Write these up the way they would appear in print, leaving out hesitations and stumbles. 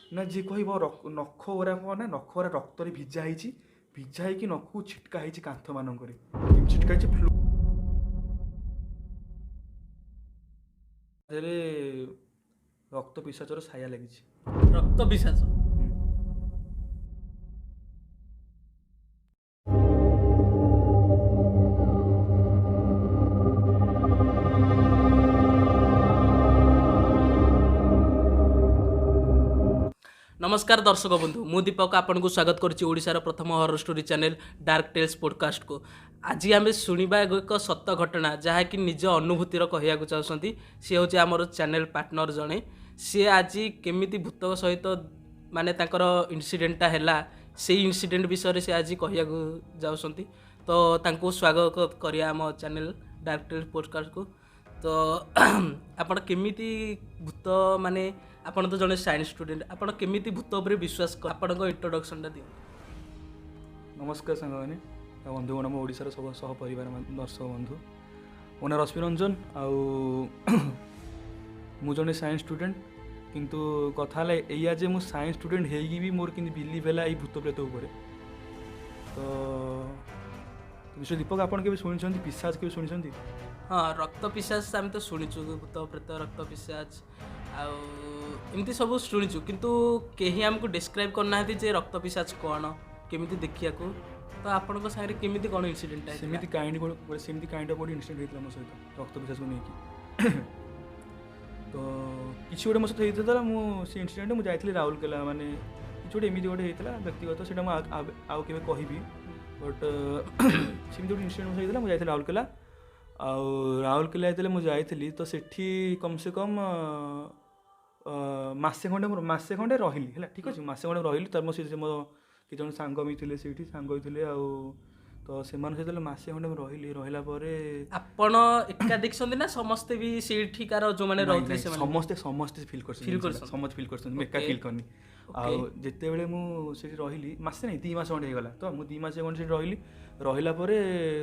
ନା ଯିଏ କହିବ ନଖ ଗୁରାକ ନା ନଖ ଗୁରା ରକ୍ତରେ ଭିଜା ହେଇଛି, ଭିଜା ହେଇକି ନଖକୁ ଛିଟକା ହେଇଛି କାନ୍ଥ ମାନଙ୍କରେ, ଛିଟକା ହେଇଛି ଦେହରେ ରକ୍ତ ପିଶାଚର ଛାୟା ଲାଗିଛି। ରକ୍ତ ପିଶାଚ। ନମସ୍କାର ଦର୍ଶକ ବନ୍ଧୁ, ମୁଁ ଦୀପକ ଆପଣଙ୍କୁ ସ୍ୱାଗତ କରୁଛି ଓଡ଼ିଶାର ପ୍ରଥମ horror story channel dark tales ପଡ଼କାଷ୍ଟକୁ। ଆଜି ଆମେ ଶୁଣିବା ଏକ ସତ ଘଟଣା ଯାହାକି ନିଜ ଅନୁଭୂତିର କହିବାକୁ ଚାହୁଁଛନ୍ତି। ସିଏ ହେଉଛି ଆମର ଚ୍ୟାନେଲ୍ ପାର୍ଟନର ଜଣେ। ସିଏ ଆଜି କେମିତି ଭୂତ ସହିତ ମାନେ ତାଙ୍କର ଇନସିଡେଣ୍ଟଟା ହେଲା, ସେଇ ଇନସିଡେଣ୍ଟ ବିଷୟରେ ସେ ଆଜି କହିବାକୁ ଯାଉଛନ୍ତି। ତ ତାଙ୍କୁ ସ୍ୱାଗତ କରିବା ଆମ ଚ୍ୟାନେଲ୍ ଡାର୍କ ଟେଲ୍ସ ପଡ଼କାଷ୍ଟକୁ। ତ ଆପଣ କେମିତି ଭୂତ, ମାନେ ଆପଣ ତ ଜଣେ ସାଇନ୍ସ ଷ୍ଟୁଡେଣ୍ଟ, ଆପଣ କେମିତି ଭୂତ ଉପରେ ବିଶ୍ୱାସ, ଆପଣଙ୍କ ଇଣ୍ଟ୍ରୋଡକ୍ସନଟା ଦିଅନ୍ତୁ। ନମସ୍କାର ସାଙ୍ଗମାନେ ଆଉ ବନ୍ଧୁଗଣ, ମୋ ଓଡ଼ିଶାର ସବୁ ସହ ପରିବାର ଦର୍ଶକ ବନ୍ଧୁ। ମୋ ନାଁ ରଶ୍ମି ରଞ୍ଜନ ଆଉ ମୁଁ ଜଣେ ସାଇନ୍ସ ଷ୍ଟୁଡେଣ୍ଟ। କିନ୍ତୁ କଥା ହେଲା ଏଇଆ ଯେ ମୁଁ ସାଇନ୍ସ ଷ୍ଟୁଡେଣ୍ଟ ହେଇକି ବି ମୋର କେମିତି ବିଲିଭ୍ ହେଲା ଏଇ ଭୂତ ପ୍ରେତ ଉପରେ। ତ ବିଶ୍ୱ ଦୀପକ, ଆପଣ କେବେ ଶୁଣିଛନ୍ତି ପିଶାଚ? କେବେ ଶୁଣିଛନ୍ତି? ହଁ, ରକ୍ତ ପିଶାଚ ଆମେ ତ ଶୁଣିଛୁ, ଭୂତ ପ୍ରେତ ରକ୍ତ ପିଶାଚ ଆଉ ଏମିତି ସବୁ ଶୁଣିଛୁ, କିନ୍ତୁ କେହି ଆମକୁ ଡେସ୍କ୍ରାଇବ୍ କରିନାହାନ୍ତି ଯେ ରକ୍ତ ପିଶାଚ କ'ଣ, କେମିତି ଦେଖିବାକୁ। ତ ଆପଣଙ୍କ ସାଙ୍ଗରେ କେମିତି କ'ଣ ଇନସିଡେଣ୍ଟ? ସେମିତି କାଇଣ୍ଡ ଅଫ୍ ଗୋଟେ ଇନସିଡେଣ୍ଟ ହେଇଥିଲା ମୋ ସହିତ ରକ୍ତ ପିଶାଚକୁ ନେଇକି। ତ କିଛି ଗୋଟେ ମୋ ସହିତ ହେଇଥିଲା, ମୁଁ ସେ ଇନସିଡେଣ୍ଟ ମୁଁ ଯାଇଥିଲି ରାଉରକେଲା, ମାନେ କିଛି ଗୋଟେ ଏମିତି ଗୋଟେ ହେଇଥିଲା ବ୍ୟକ୍ତିଗତ, ସେଇଟା ମୁଁ ଆଉ କେବେ କହିବି। ବଟ୍ ସେମିତି ଗୋଟେ ଇନସିଡେଣ୍ଟ ମୋ ସହିତ ହେଇଥିଲା। ମୁଁ ଯାଇଥିଲି ରାଉରକେଲା, ଆଉ ରାଉରକେଲା ଯେତେବେଳେ ମୁଁ ଯାଇଥିଲି ତ ସେଠି କମ୍ ସେ କମ୍ ମାସେ ଖଣ୍ଡେ ରହିଲି। ହେଲା, ଠିକ୍ ଅଛି, ମାସେ ଖଣ୍ଡେ ରହିଲି। ତ ମୋ ସେ ମୋ କିଛି ଜଣ ସାଙ୍ଗ ବି ଥିଲେ ସେଇଠି, ସାଙ୍ଗ ବି ଥିଲେ, ଆଉ ତ ସେମାନଙ୍କ ସହିତ ମାସେ ଖଣ୍ଡେ ମୁଁ ରହିଲି। ରହିଲା ପରେ ଆପଣ ଏକା ଦେଖିଛନ୍ତି ନା ସମସ୍ତେ ବି ସେଇଠିକାର ଯେଉଁମାନେ ରହୁଥିଲେ? ସମସ୍ତେ ସମସ୍ତେ ଫିଲ୍ କରିଛନ୍ତି, ସମସ୍ତେ ଫିଲ୍ କରିଛନ୍ତି, ମୁଁ ଏକା ଫିଲ୍ କରିନି। ଆଉ ଯେତେବେଳେ ମୁଁ ସେଇଠି ରହିଲି, ମାସେ ନାହିଁ 2 ମାସ ଖଣ୍ଡେ ହେଇଗଲା। ତ ମୁଁ 2 ମାସ ଖଣ୍ଡେ ସେଇଠି ରହିଲି। ରହିଲା ପରେ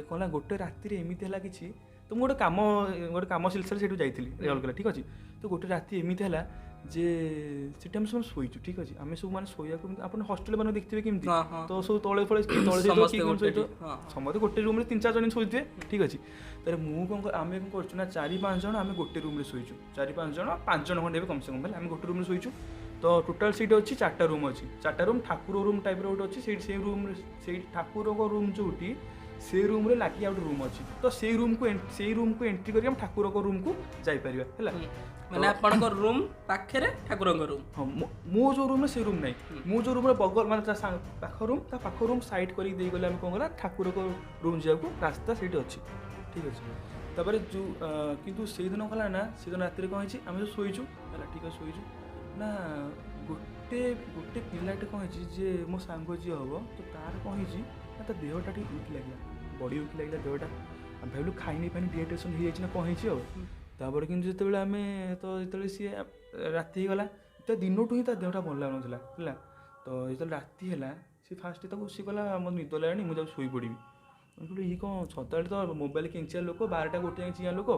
କ'ଣ ହେଲା, ଗୋଟେ ରାତିରେ ଏମିତି ହେଲା କିଛି, ତ ମୁଁ ଗୋଟେ କାମ ସିଲସିଲାରେ ସେଇଠୁ ଯାଇଥିଲି ରାଉରକେଲା, ଠିକ୍ ଅଛି। ତ ଗୋଟେ ରାତି ଏମିତି ହେଲା ଯେ ସେଠି ଆମେ ସବୁ ଶୋଇଛୁ, ଠିକ୍ ଅଛି। ଆମେ ସବୁ ମାନେ ଶୋଇବାକୁ, ଆପଣ ହଷ୍ଟେଲ ମାନଙ୍କୁ ଦେଖିଥିବେ କେମିତି, ତ ସବୁ ତଳେ ଫଳେ ତଳେ ସହିତ ସମସ୍ତେ ଗୋଟେ ରୁମ୍ରେ 3-4 ଜଣ ଶୋଇଥିବେ, ଠିକ୍ ଅଛି। ତାପରେ ମୁଁ କ'ଣ, ଆମେ କ'ଣ କରୁଛୁ ନା 4-5 ଜଣ ଆମେ ଗୋଟେ ରୁମ୍ରେ ଶୋଇଛୁ। 4-5 ଜଣ, 5 ଜଣ ଖଣ୍ଡେ ଏବେ କମ୍ ସେ କମ୍ ହେଲା ଆମେ ଗୋଟେ ରୁମ୍ରେ ଶୋଇଛୁ। ତ ଟୋଟାଲ୍ ସେଇଠି ଅଛି 4ଟା ରୁମ୍ ଅଛି, 4ଟା ରୁମ୍ ଠାକୁର ରୁମ୍ ଟାଇପ୍ର ଗୋଟେ ଅଛି ସେଇଠି। ସେଇ ରୁମ୍ରେ, ସେଇଠି ଠାକୁରଙ୍କ ରୁମ୍ ଯେଉଁଠି, ସେ ରୁମ୍ରେ ଲାଗି ଆଉ ଗୋଟେ ରୁମ୍ ଅଛି। ତ ସେଇ ରୁମ୍କୁ ଏଣ୍ଟ୍ରି କରିକି ଆମେ ଠାକୁରଙ୍କ ରୁମ୍କୁ ଯାଇପାରିବା। ହେଲା, ମାନେ ଆପଣଙ୍କ ରୁମ୍ ପାଖରେ ଠାକୁରଙ୍କ ରୁମ୍? ହଁ, ମୋ ଯେଉଁ ରୁମ୍ରେ ସେ ରୁମ୍ ନାହିଁ, ମୁଁ ଯେଉଁ ରୁମ୍ରେ ବଗଲ ମାନେ ତା ପାଖ ରୁମ୍, ତା ପାଖ ରୁମ୍ ସାଇଡ଼୍ କରିକି ଦେଇଗଲେ ଆମେ କ'ଣ କଲା, ଠାକୁରଙ୍କ ରୁମ୍ ଯିବାକୁ ରାସ୍ତା ସେଇଠି ଅଛି, ଠିକ୍ ଅଛି। ତାପରେ ଯେଉଁ କିନ୍ତୁ ସେଇଦିନ କଲା ନା, ସେଇଦିନ ରାତିରେ କ'ଣ ହେଇଛି, ଆମେ ସବୁ ଶୋଇଛୁ, ହେଲା, ଠିକ୍ ଅଛି, ଶୋଇଛୁ ନା, ଗୋଟେ ପିଲାଟେ କ'ଣ ହେଇଛି ଯେ ମୋ ସାଙ୍ଗ ଯିଏ ହେବ, ତ ତାର କ'ଣ ହେଇଛି ନା ତା ଦେହଟା ଟିକେ ୱିକ୍ ଲାଗିଲା, ବଡ଼ି ୱିକ୍ ଲାଗିଲା ଦେହଟା। ଆମେ ଭାବିଲୁ ଖାଇନି ଫାଇନି ଡିହାଇଡ୍ରେସନ୍ ହେଇଯାଇଛି ନା କ'ଣ ହେଇଛି ଆଉ। ତାପରେ କିନ୍ତୁ ଯେତେବେଳେ ଆମେ ତ ଯେତେବେଳେ ସିଏ ରାତି ହେଇଗଲା, ତା ଦିନଠୁ ହିଁ ତା ଦେହଟା ଭଲ ଲାଗୁନଥିଲା, ହେଲା। ତ ଯେତେବେଳେ ରାତି ହେଲା, ସେ ଫାଷ୍ଟ ତାକୁ ସିଏ କହିଲା ମୋତେ ନିଦ ଲାଗିଲାଣି, ମୁଁ ଯାଉଛି ଶୋଇପଡ଼ିବି। ମୁଁ କହିଲି ଇଏ କ'ଣ ସଦାବେଳେ ତ ମୋବାଇଲ କେଞ୍ଚିଆ ଲୋକ, 12ଟା 1 ଯାଏଁ ଚିଆଁ ଲୋକ,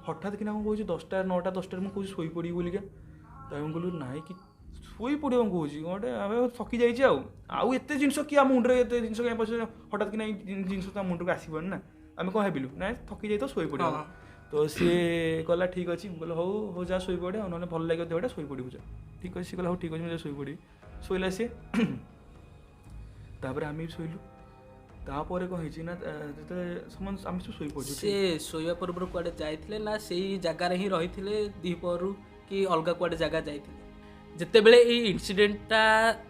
ହଠାତ୍ କିନା କ'ଣ କହୁଛି 10ଟା 9ଟା 10ଟାରେ ମୁଁ କହୁଛି ଶୋଇପଡ଼ିବି ବୋଲିକା। ତ ମୁଁ କହିଲୁ ନାଇଁ କି ଶୋଇପଡ଼ିବ, ମୁଁ କହୁଛି କ'ଣ ଗୋଟେ ଆମେ ଥକି ଯାଇଛି, ଆଉ ଆଉ ଏତେ ଜିନିଷ କିଏ ଆମ ମୁଣ୍ଡରେ ଏତେ ଜିନିଷ କାଇଁ ପଶିବ, ହଠାତ୍ କିନା ଏଇ ଜିନିଷ ତ ଆମ ମୁଣ୍ଡକୁ ଆସିବନି ନା, ଆମେ କ'ଣ ଭାବିଲୁ ନାଇଁ ଥକି ଯାଇ ତ ଶୋଇପଡ଼ିବ। ତ ସିଏ କହିଲା ଠିକ୍ ଅଛି। ମୁଁ କହିଲି ହଉ ହଉ ଯା ଶୋଇପଡ଼େ, ଆଉ ନହେଲେ ଭଲ ଲାଗିବ ଦେହଟା, ଶୋଇପଡ଼ିବୁ ଯା, ଠିକ୍ ଅଛି। ସିଏ କହିଲା ହଉ ଠିକ୍ ଅଛି, ମୁଁ ଯା ଶୋଇପଡ଼ିବି। ଶୋଇଲା ସିଏ, ତାପରେ ଆମେ ବି ଶୋଇଲୁ। ତାପରେ କ'ଣ ହେଇଛି ନା ଯେତେବେଳେ ସମସ୍ତେ ଆମେ ସବୁ ଶୋଇପଡ଼ିଛୁ। ସିଏ ଶୋଇବା ପୂର୍ବରୁ କୁଆଡ଼େ ଯାଇଥିଲେ ନା ସେଇ ଜାଗାରେ ହିଁ ରହିଥିଲେ ଦ୍ୱିପହରୁ, କି ଅଲଗା କୁଆଡ଼େ ଜାଗା ଯାଇଥିଲେ? ଯେତେବେଳେ ଏଇ ଇନସିଡେଣ୍ଟଟା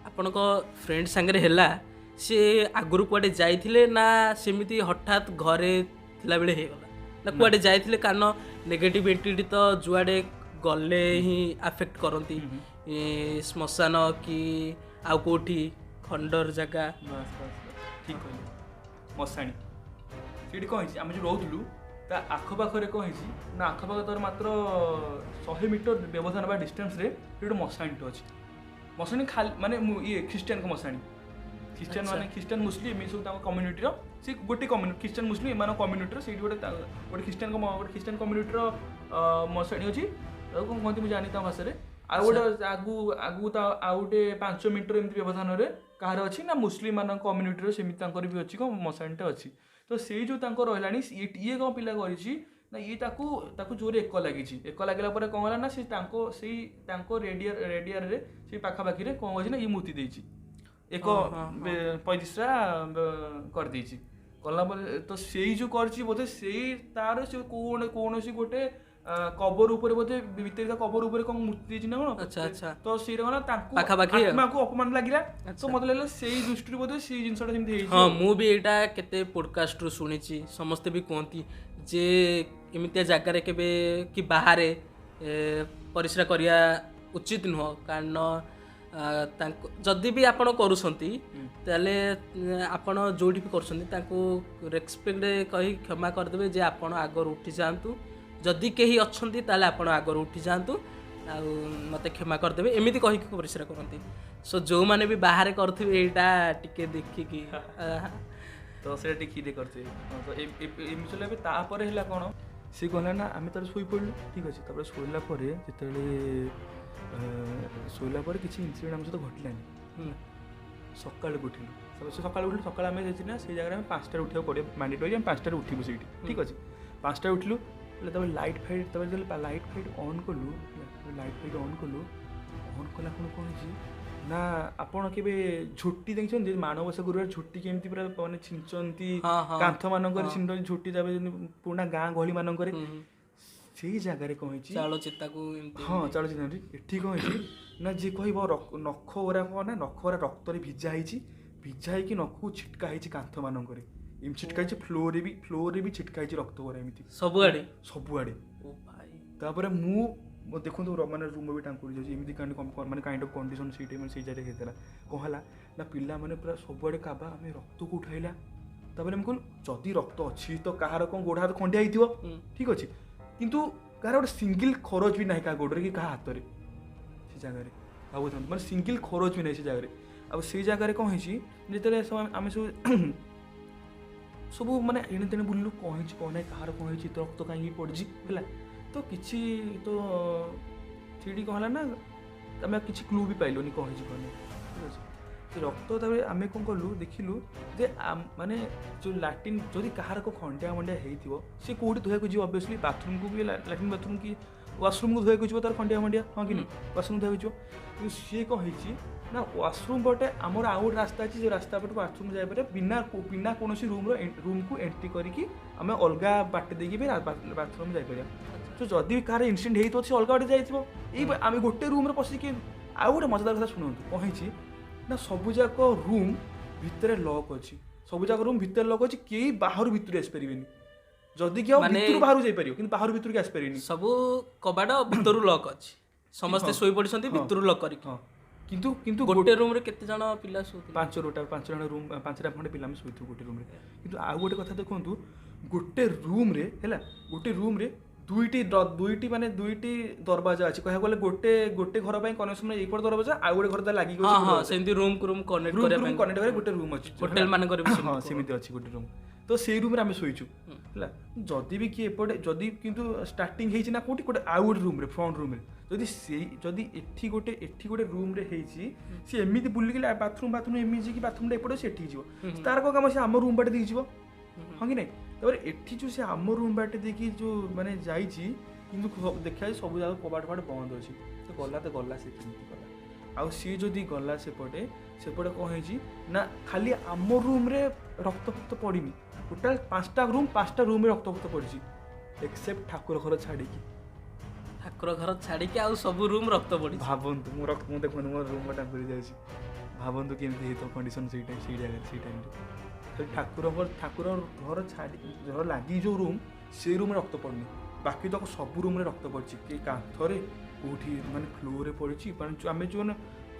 ଆପଣଙ୍କ ଫ୍ରେଣ୍ଡ ସାଙ୍ଗରେ ହେଲା, ସିଏ ଆଗରୁ କୁଆଡ଼େ ଯାଇଥିଲେ ନା ସେମିତି ହଠାତ୍ ଘରେ ଥିଲାବେଳେ ହେଇଗଲା, ନା କୁଆଡ଼େ ଯାଇଥିଲେ? କାରଣ ନେଗେଟିଭ୍ ଏଣ୍ଟିଟି ତ ଯୁଆଡ଼େ ଗଲେ ହିଁ ଆଫେକ୍ଟ କରନ୍ତି, ଶ୍ମଶାନ କି ଆଉ କେଉଁଠି ଖଣ୍ଡର ଜାଗା। ଠିକ୍ କହିଲେ, ମଶାଣି। ସେଇଠି କ'ଣ ହେଇଛି, ଆମେ ଯେଉଁ ରହୁଥିଲୁ ତା ଆଖପାଖରେ କ'ଣ ହେଇଛି ନା, ଆଖପାଖ ତାର ମାତ୍ର 100 ମିଟର ବ୍ୟବଧାନ ବା ଡିଷ୍ଟାନ୍ସରେ ଗୋଟେ ମଶାଣିଟେ ଅଛି। ମଶାଣି ଖାଲି ମାନେ ମୁଁ ଇଏ ଖ୍ରୀଷ୍ଟିଆନଙ୍କ ମଶାଣି, ଖ୍ରୀଷ୍ଟିଆନ ମାନେ ଖ୍ରୀଷ୍ଟିଆନ ମୁସଲିମ୍ ଏସବୁ ତାଙ୍କ କମ୍ୟୁନିଟିର, ସେ ଗୋଟେ କମ୍ୟୁନିଟି ଖ୍ରୀଷ୍ଟିଆନ ମୁସଲିମ୍ ଏମାନଙ୍କ କମ୍ୟୁନିଟିର, ସେଇଠି ଗୋଟେ ଗୋଟେ ଖ୍ରୀଷ୍ଟିଆନ କମ୍ୟୁନିଟିର ମଶାଣି ଅଛି। ତାକୁ କ'ଣ କୁହନ୍ତି ମୁଁ ଜାଣିନି ତା ଭାଷାରେ। ଆଉ ଗୋଟେ ଆଗକୁ ଆଗକୁ ତା ଆଉ ଗୋଟେ 5 ମିନିଟର ଏମିତି ବ୍ୟବଧାନରେ କାହାର ଅଛି ନା ମୁସଲିମ ମାନଙ୍କ କମ୍ୟୁନିଟିର ସେମିତି ତାଙ୍କର ବି ଅଛି କ'ଣ ମଶାଣିଟା ଅଛି। ତ ସେଇ ଯେଉଁ ତାଙ୍କର ରହିଲାଣି, ଇଏ କ'ଣ ପିଲା କରିଛି ନା ଇଏ ତାକୁ ତାକୁ ଜୋରେ ଏକ ଲାଗିଛି। ଏକ ଲାଗିଲା ପରେ କ'ଣ ହେଲା ନା ସେ ତାଙ୍କ ସେଇ ତାଙ୍କ ରେଡ଼ିଆରରେ ସେଇ ପାଖାପାଖିରେ କ'ଣ କରିଛି ନା ଇଏ ମୂର୍ତ୍ତି ଦେଇଛି, ଏକ ପରିସ୍ରା କରିଦେଇଛି। କଲା ପରେ ତ ସେଇ ଯେଉଁ କରିଛି ବୋଧେ ସେଇ ତାର ସେ କୌଣସି ଗୋଟେ କବର ଉପରେ ବୋଧେ ଭିତରେ କବର ଉପରେ କ'ଣ ମୂର୍ତ୍ତି ଦେଇଛି ନା କ'ଣ। ଆଚ୍ଛା ଆଚ୍ଛା। ତ ସେଇଟା କ'ଣ ତାଙ୍କୁ ପାଖାପାଖି ଆତ୍ମାକୁ ଅପମାନ ଲାଗିଲା। ତ ମତେ ଲାଗିଲା ସେଇ ଦୃଷ୍ଟିରୁ ବୋଧେ ସେଇ ଜିନିଷଟା ସେମିତି ହେଇଛି। ହଁ, ମୁଁ ବି ଏଇଟା କେତେ ପୋଡକାଷ୍ଟରୁ ଶୁଣିଛି, ସମସ୍ତେ ବି କୁହନ୍ତି ଯେ ଏମିତିଆ ଜାଗାରେ କେବେ କି ବାହାରେ ପରିସ୍ରା କରିବା ଉଚିତ ନୁହଁ। କାରଣ ତାଙ୍କୁ ଯଦି ବି ଆପଣ କରୁଛନ୍ତି ତାହେଲେ ଆପଣ ଯେଉଁଠି ବି କରୁଛନ୍ତି ତାଙ୍କୁ ରେସପେକ୍ଟ କହି କ୍ଷମା କରିଦେବେ ଯେ ଆପଣ ଆଗରୁ ଉଠି ଯାଆନ୍ତୁ, ଯଦି କେହି ଅଛନ୍ତି ତାହେଲେ ଆପଣ ଆଗରୁ ଉଠି ଯାଆନ୍ତୁ ଆଉ ମୋତେ କ୍ଷମା କରିଦେବେ, ଏମିତି କହିକି ପରିସ୍ରା କରନ୍ତି। ସୋ ଯେଉଁମାନେ ବି ବାହାରେ କରୁଥିବେ ଏଇଟା ଟିକେ ଦେଖିକି ତ ସେଇଟା ଟିକେ କରିଥିବେ। ତ ଏମିତି ହେଲା। ଏବେ ତାପରେ ହେଲା କ'ଣ, ସିଏ କହିଲା ନା ଆମେ ତାର ଶୋଇପଡ଼ିଲୁ, ଠିକ୍ ଅଛି। ତାପରେ ଶୋଇଲା ପରେ ଯେତେବେଳେ ଶୋଇଲା ପରେ କିଛି ଇନସିଡେଣ୍ଟ ଆମ ସହିତ ଘଟିଲାନି। ସକାଳୁ ଉଠିଲୁ, ସକାଳୁ ଉଠିଲୁ, ସକାଳୁ ଆମେ ଯାଇଛୁ ନା ସେଇ ଜାଗାରେ ଆମେ 5ଟାରେ ଉଠିବାକୁ ପଡ଼ିବ, ମାଣ୍ଡେଟୋରି ଆମେ 5ଟାରେ ଉଠିବୁ ସେଇଠି, ଠିକ୍ ଅଛି। 5ଟାରେ ଉଠିଲୁ, ହେଲେ ତାପରେ ଲାଇଟ୍ ଫାଇଟ୍, ତାପରେ ଯେତେବେଳେ ଲାଇଟ୍ ଫାଇଟ୍ ଅନ୍ କଲୁ, ଲାଇଟ୍ ଫାଇଟ୍ ଅନ୍ କଲୁ, ଅନ୍ କଲା କ'ଣ କ'ଣ ହେଇଛି ନା ଆପଣ କେବେ ଝୋଟି ଦେଖିଛନ୍ତି? ମାଣବସା ଗୁରୁବାର ଝୋଟି କେମିତି ପୁରା ମାନେ ଛିଞ୍ଚନ୍ତି କାନ୍ଥ ମାନଙ୍କରେ, ଛିଞ୍ଚନ୍ତି ଝୋଟି, ତାପରେ ପୁରୁଣା ଗାଁ ଗହଳି ମାନଙ୍କରେ ସେଇ ଜାଗାରେ କ'ଣ ହେଇଛି, ଚାଉଳ ଚିତାକୁ, ହଁ ଚାଉଳ ଚିତା। ଏଠି କ'ଣ ହେଇଛି ନା ଯିଏ କହିବ ନଖ ଗୁରା କ'ଣ ନା ନଖ ଗୁରା ରକ୍ତରେ ଭିଜା ହେଇଛି, ଭିଜା ହେଇକି ନଖକୁ ଛିଟକା ହେଇଛି କାନ୍ଥ ମାନଙ୍କରେ, ଏମିତି ଛିଟକା ହେଇଛି, ଫ୍ଲୋରରେ ବି ଛିଟକା ହେଇଛି ରକ୍ତ ଗୁରା ଏମିତି ସବୁଆଡ଼େ ସବୁଆଡ଼େ। ତାପରେ ମୁଁ ଦେଖନ୍ତୁ ମାନେ ରୁମ୍ ବି ଟାଙ୍କୁରି ଯାଉଛି, ଏମିତି ମାନେ କାଇଣ୍ଡ ଅଫ୍ କଣ୍ଡିସନ୍ ସେଇଠି ମାନେ ସେଇ ଜାଗାରେ ହେଇଥିଲା। କ'ଣ ହେଲା ନା ପିଲାମାନେ ପୁରା ସବୁଆଡ଼େ କାବା, ଆମେ ରକ୍ତ କେଉଁଠୁ ଆଇଲା? ତାପରେ ଆମେ କହିଲୁ ଯଦି ରକ୍ତ ଅଛି ତ କାହାର କ'ଣ ଗୋଡ଼ ହାତ ଖଣ୍ଡିଆ ହେଇଥିବ, ଠିକ୍ ଅଛି, କିନ୍ତୁ କାହାର ଗୋଟେ ସିଙ୍ଗିଲ୍ ଖରଚ ବି ନାହିଁ କାହା ଗୋଡ଼ରେ କି କାହା ହାତରେ ସେ ଜାଗାରେ, ଭାବୁଥାନ୍ତୁ ମାନେ ସିଙ୍ଗିଲ୍ ଖରଚ ବି ନାହିଁ ସେ ଜାଗାରେ। ଆଉ ସେଇ ଜାଗାରେ କ'ଣ ହେଇଛି, ଯେତେବେଳେ ଆମେ ସବୁ ସବୁ ମାନେ ଏଣେ ତେଣେ ବୁଲିଲୁ, କ'ଣ ହେଇଛି କ'ଣ ନାହିଁ, କାହାର କ'ଣ ହେଇଛି, ତ ରକ୍ତ କାହିଁକି ପଡ଼ିଛି ହେଲା। ତ କିଛି ତ ସେଇଠି କ'ଣ ହେଲା ନା ଆମେ କିଛି କ୍ଲୁ ବି ପାଇଲୁନି କ'ଣ ହେଇଛି କ'ଣ ନାହିଁ, ଠିକ୍ ଅଛି। ସେ ରକ୍ତ ତାପରେ ଆମେ କ'ଣ କଲୁ, ଦେଖିଲୁ ଯେ ମାନେ ଯେଉଁ ଲାଟ୍ରିନ୍ ଯଦି କାହାର କ'ଣ ଖଣ୍ଡିଆ ମଣ୍ଡିଆ ହେଇଥିବ ସେ କେଉଁଠି ଧୋଇବାକୁ ଯିବ, ଅବଭିୟସଲି ବାଥରୁମ୍କୁ ବି ଲାଟ୍ରିନ୍ ବାଥରୁମ୍ କି ୱାସରୁମ୍କୁ ଧୋଇବାକୁ ଯିବ ତାର ଖଣ୍ଡିଆ ମଣ୍ଡିଆ, ହଁ କି ନାହିଁ, ୱାସରୁମ୍ ଧୋଇବାକୁ ଯିବ। କିନ୍ତୁ ସିଏ କ'ଣ ହେଇଛି ନା ୱାସରୁମ୍ ପଟେ ଆମର ଆଉ ଗୋଟେ ରାସ୍ତା ଅଛି, ଯେଉଁ ରାସ୍ତା ପଟେ ବାଥରୁମ୍ ଯାଇପାରିବ ବିନା କୌଣସି ରୁମ୍କୁ ଏଣ୍ଟ୍ରି କରିକି ଆମେ ଅଲଗା ବାଟ ଦେଇକି ବି ବାଥରୁମ୍ ଯାଇପାରିବା। ତ ଯଦି ବି କାହାର ଇନସିଡେଣ୍ଟ ହେଇଥିବ ସେ ଅଲଗା ବାଟେ ଯାଇଥିବ, ଏଇ ଆମେ ଗୋଟେ ରୁମ୍ରେ ପଶିକି। ଆଉ ଗୋଟେ ମଜାଦାର କଥା ଶୁଣନ୍ତୁ, କ'ଣ ହେଇଛି ନା ସବୁଯାକ ରୁମ୍ ଭିତରେ ଲକ୍ ଅଛି, ସବୁଯାକ ରୁମ୍ ଭିତରେ ଲକ୍ ଅଛି, କେହି ବାହାରୁ ଭିତରୁ ଆସିପାରିବେନି। ଯଦି କି ଆଉ ଭିତରୁ ବାହାରୁ ଯାଇପାରିବ କିନ୍ତୁ ବାହାରୁ ଭିତରକୁ ଆସିପାରିବେନି, ସବୁ କବାଟ ଭିତରୁ ଲକ୍ ଅଛି, ସମସ୍ତେ ଶୋଇ ପଡ଼ିଛନ୍ତି ଭିତରୁ ଲକ୍ କରିକି। ହଁ, କିନ୍ତୁ କିନ୍ତୁ ଗୋଟେ ରୁମ୍ରେ କେତେ ଜଣ ପିଲା ଶୋଉଥିଲେ? ପାଞ୍ଚଟା ରୁମ୍, 5ଟା ଖଣ୍ଡେ ପିଲା ଆମେ ଶୋଇଥିବୁ ଗୋଟେ ରୁମ୍ରେ। କିନ୍ତୁ ଆଉ ଗୋଟେ କଥା ଦେଖନ୍ତୁ, ଗୋଟେ ରୁମ୍ରେ ହେଲା, ଗୋଟେ ରୁମ୍ରେ ଦୁଇଟି ମାନେ ଦୁଇଟି ଦରବାଜା ଅଛି, କହିବାକୁ ଗଲେ ଗୋଟେ ଗୋଟେ ଘର ପାଇଁ କନେକ୍ସନ ଏଇପଟ ଦରବାଜା, ଆଉ ଗୋଟେ ଘର ଲାଗିକି ଅଛି, ସେମିତି ରୁମ୍ କୁ ରୁମ୍ କନେକ୍ଟ କରିବା ପାଇଁ କନେକ୍ଟ କରିବା ଗୋଟେ ରୁମ୍ ଅଛି ହୋଟେଲ ମାନଙ୍କରେ ବି। ହଁ ସେମିତି ଅଛି ଗୋଟେ ରୁମ୍, ତ ସେଇ ରୁମ୍ରେ ଆମେ ଶୋଇଛୁ ହେଲା। ଯଦି ବି କିଏ ଏପଟେ ଯଦି କିନ୍ତୁ ଷ୍ଟାର୍ଟିଂ ହେଇଛି ନା କେଉଁଠି ଗୋଟେ ଆଉ ଗୋଟେ ରୁମ୍ରେ ଫ୍ରଣ୍ଟ ରୁମ୍ରେ, ଯଦି ସେଇ ଯଦି ଏଠି ଗୋଟେ ରୁମ୍ରେ ହେଇଛି, ସେ ଏମିତି ବୁଲିକି ବାଥରୁମ୍ ଏମିତି ଯିକି ବାଥରୁମ୍ଟା ଏପଟେ ସେ ଏଠିକି ଯିବ, ତାର କ'ଣ କାମ, ସେ ଆମ ରୁମ୍ ବାଟେ ଦେଇକି ଯିବ, ହଁ କି ନାହିଁ? ତାପରେ ଏଠି ଯେଉଁ ସେ ଆମ ରୁମ୍ ବାଟେ ଦେଇକି ଯେଉଁ ମାନେ ଯାଇଛି, କିନ୍ତୁ ଦେଖିବା ସବୁ ଜାଗା କବାଟ ଫବାଟ ବନ୍ଦ ଅଛି, ତ ଗଲା ତ ଗଲା ସେ କେମିତି ଗଲା? ଆଉ ସିଏ ଯଦି ଗଲା ସେପଟେ ସେପଟେ କ'ଣ ହେଇଛି ନା ଖାଲି ଆମ ରୁମ୍ରେ ରକ୍ତ ଫକ୍ତ ପଡ଼ିନି, ଟୋଟାଲ୍ 5ଟା ରୁମ୍, 5ଟା ରୁମ୍ରେ ରକ୍ତ ଫକ୍ତ ପଡ଼ିଛି, ଏକ୍ସେପ୍ଟ ଠାକୁର ଘର ଛାଡ଼ିକି। ଠାକୁର ଘର ଛାଡ଼ିକି ଆଉ ସବୁ ରୁମ୍ ରକ୍ତ ପଡ଼ିଛି। ଭାବନ୍ତୁ, ମୁଁ ଦେଖନ୍ତୁ ମୋ ରୁମ୍ ଟାଙ୍କୁରି ଯାଉଛି, ଭାବନ୍ତୁ କେମିତି ହେଇଥିବ କଣ୍ଡିସନ୍ ସେଇ ଟାଇମ୍ ସେଇ ଜାଗାରେ ସେଇ ଟାଇମ୍ରେ। ଠାକୁର ଘର ଛାଡ଼ି ଘର ଲାଗି ଯେଉଁ ରୁମ୍, ସେଇ ରୁମ୍ରେ ରକ୍ତ ପଡ଼ିନି, ବାକି ତକ ସବୁ ରୁମ୍ରେ ରକ୍ତ ପଡ଼ିଛି, କି କାନ୍ଥରେ କେଉଁଠି ମାନେ ଫ୍ଲୋରରେ ପଡ଼ିଛି। ମାନେ ଆମେ ଯେଉଁ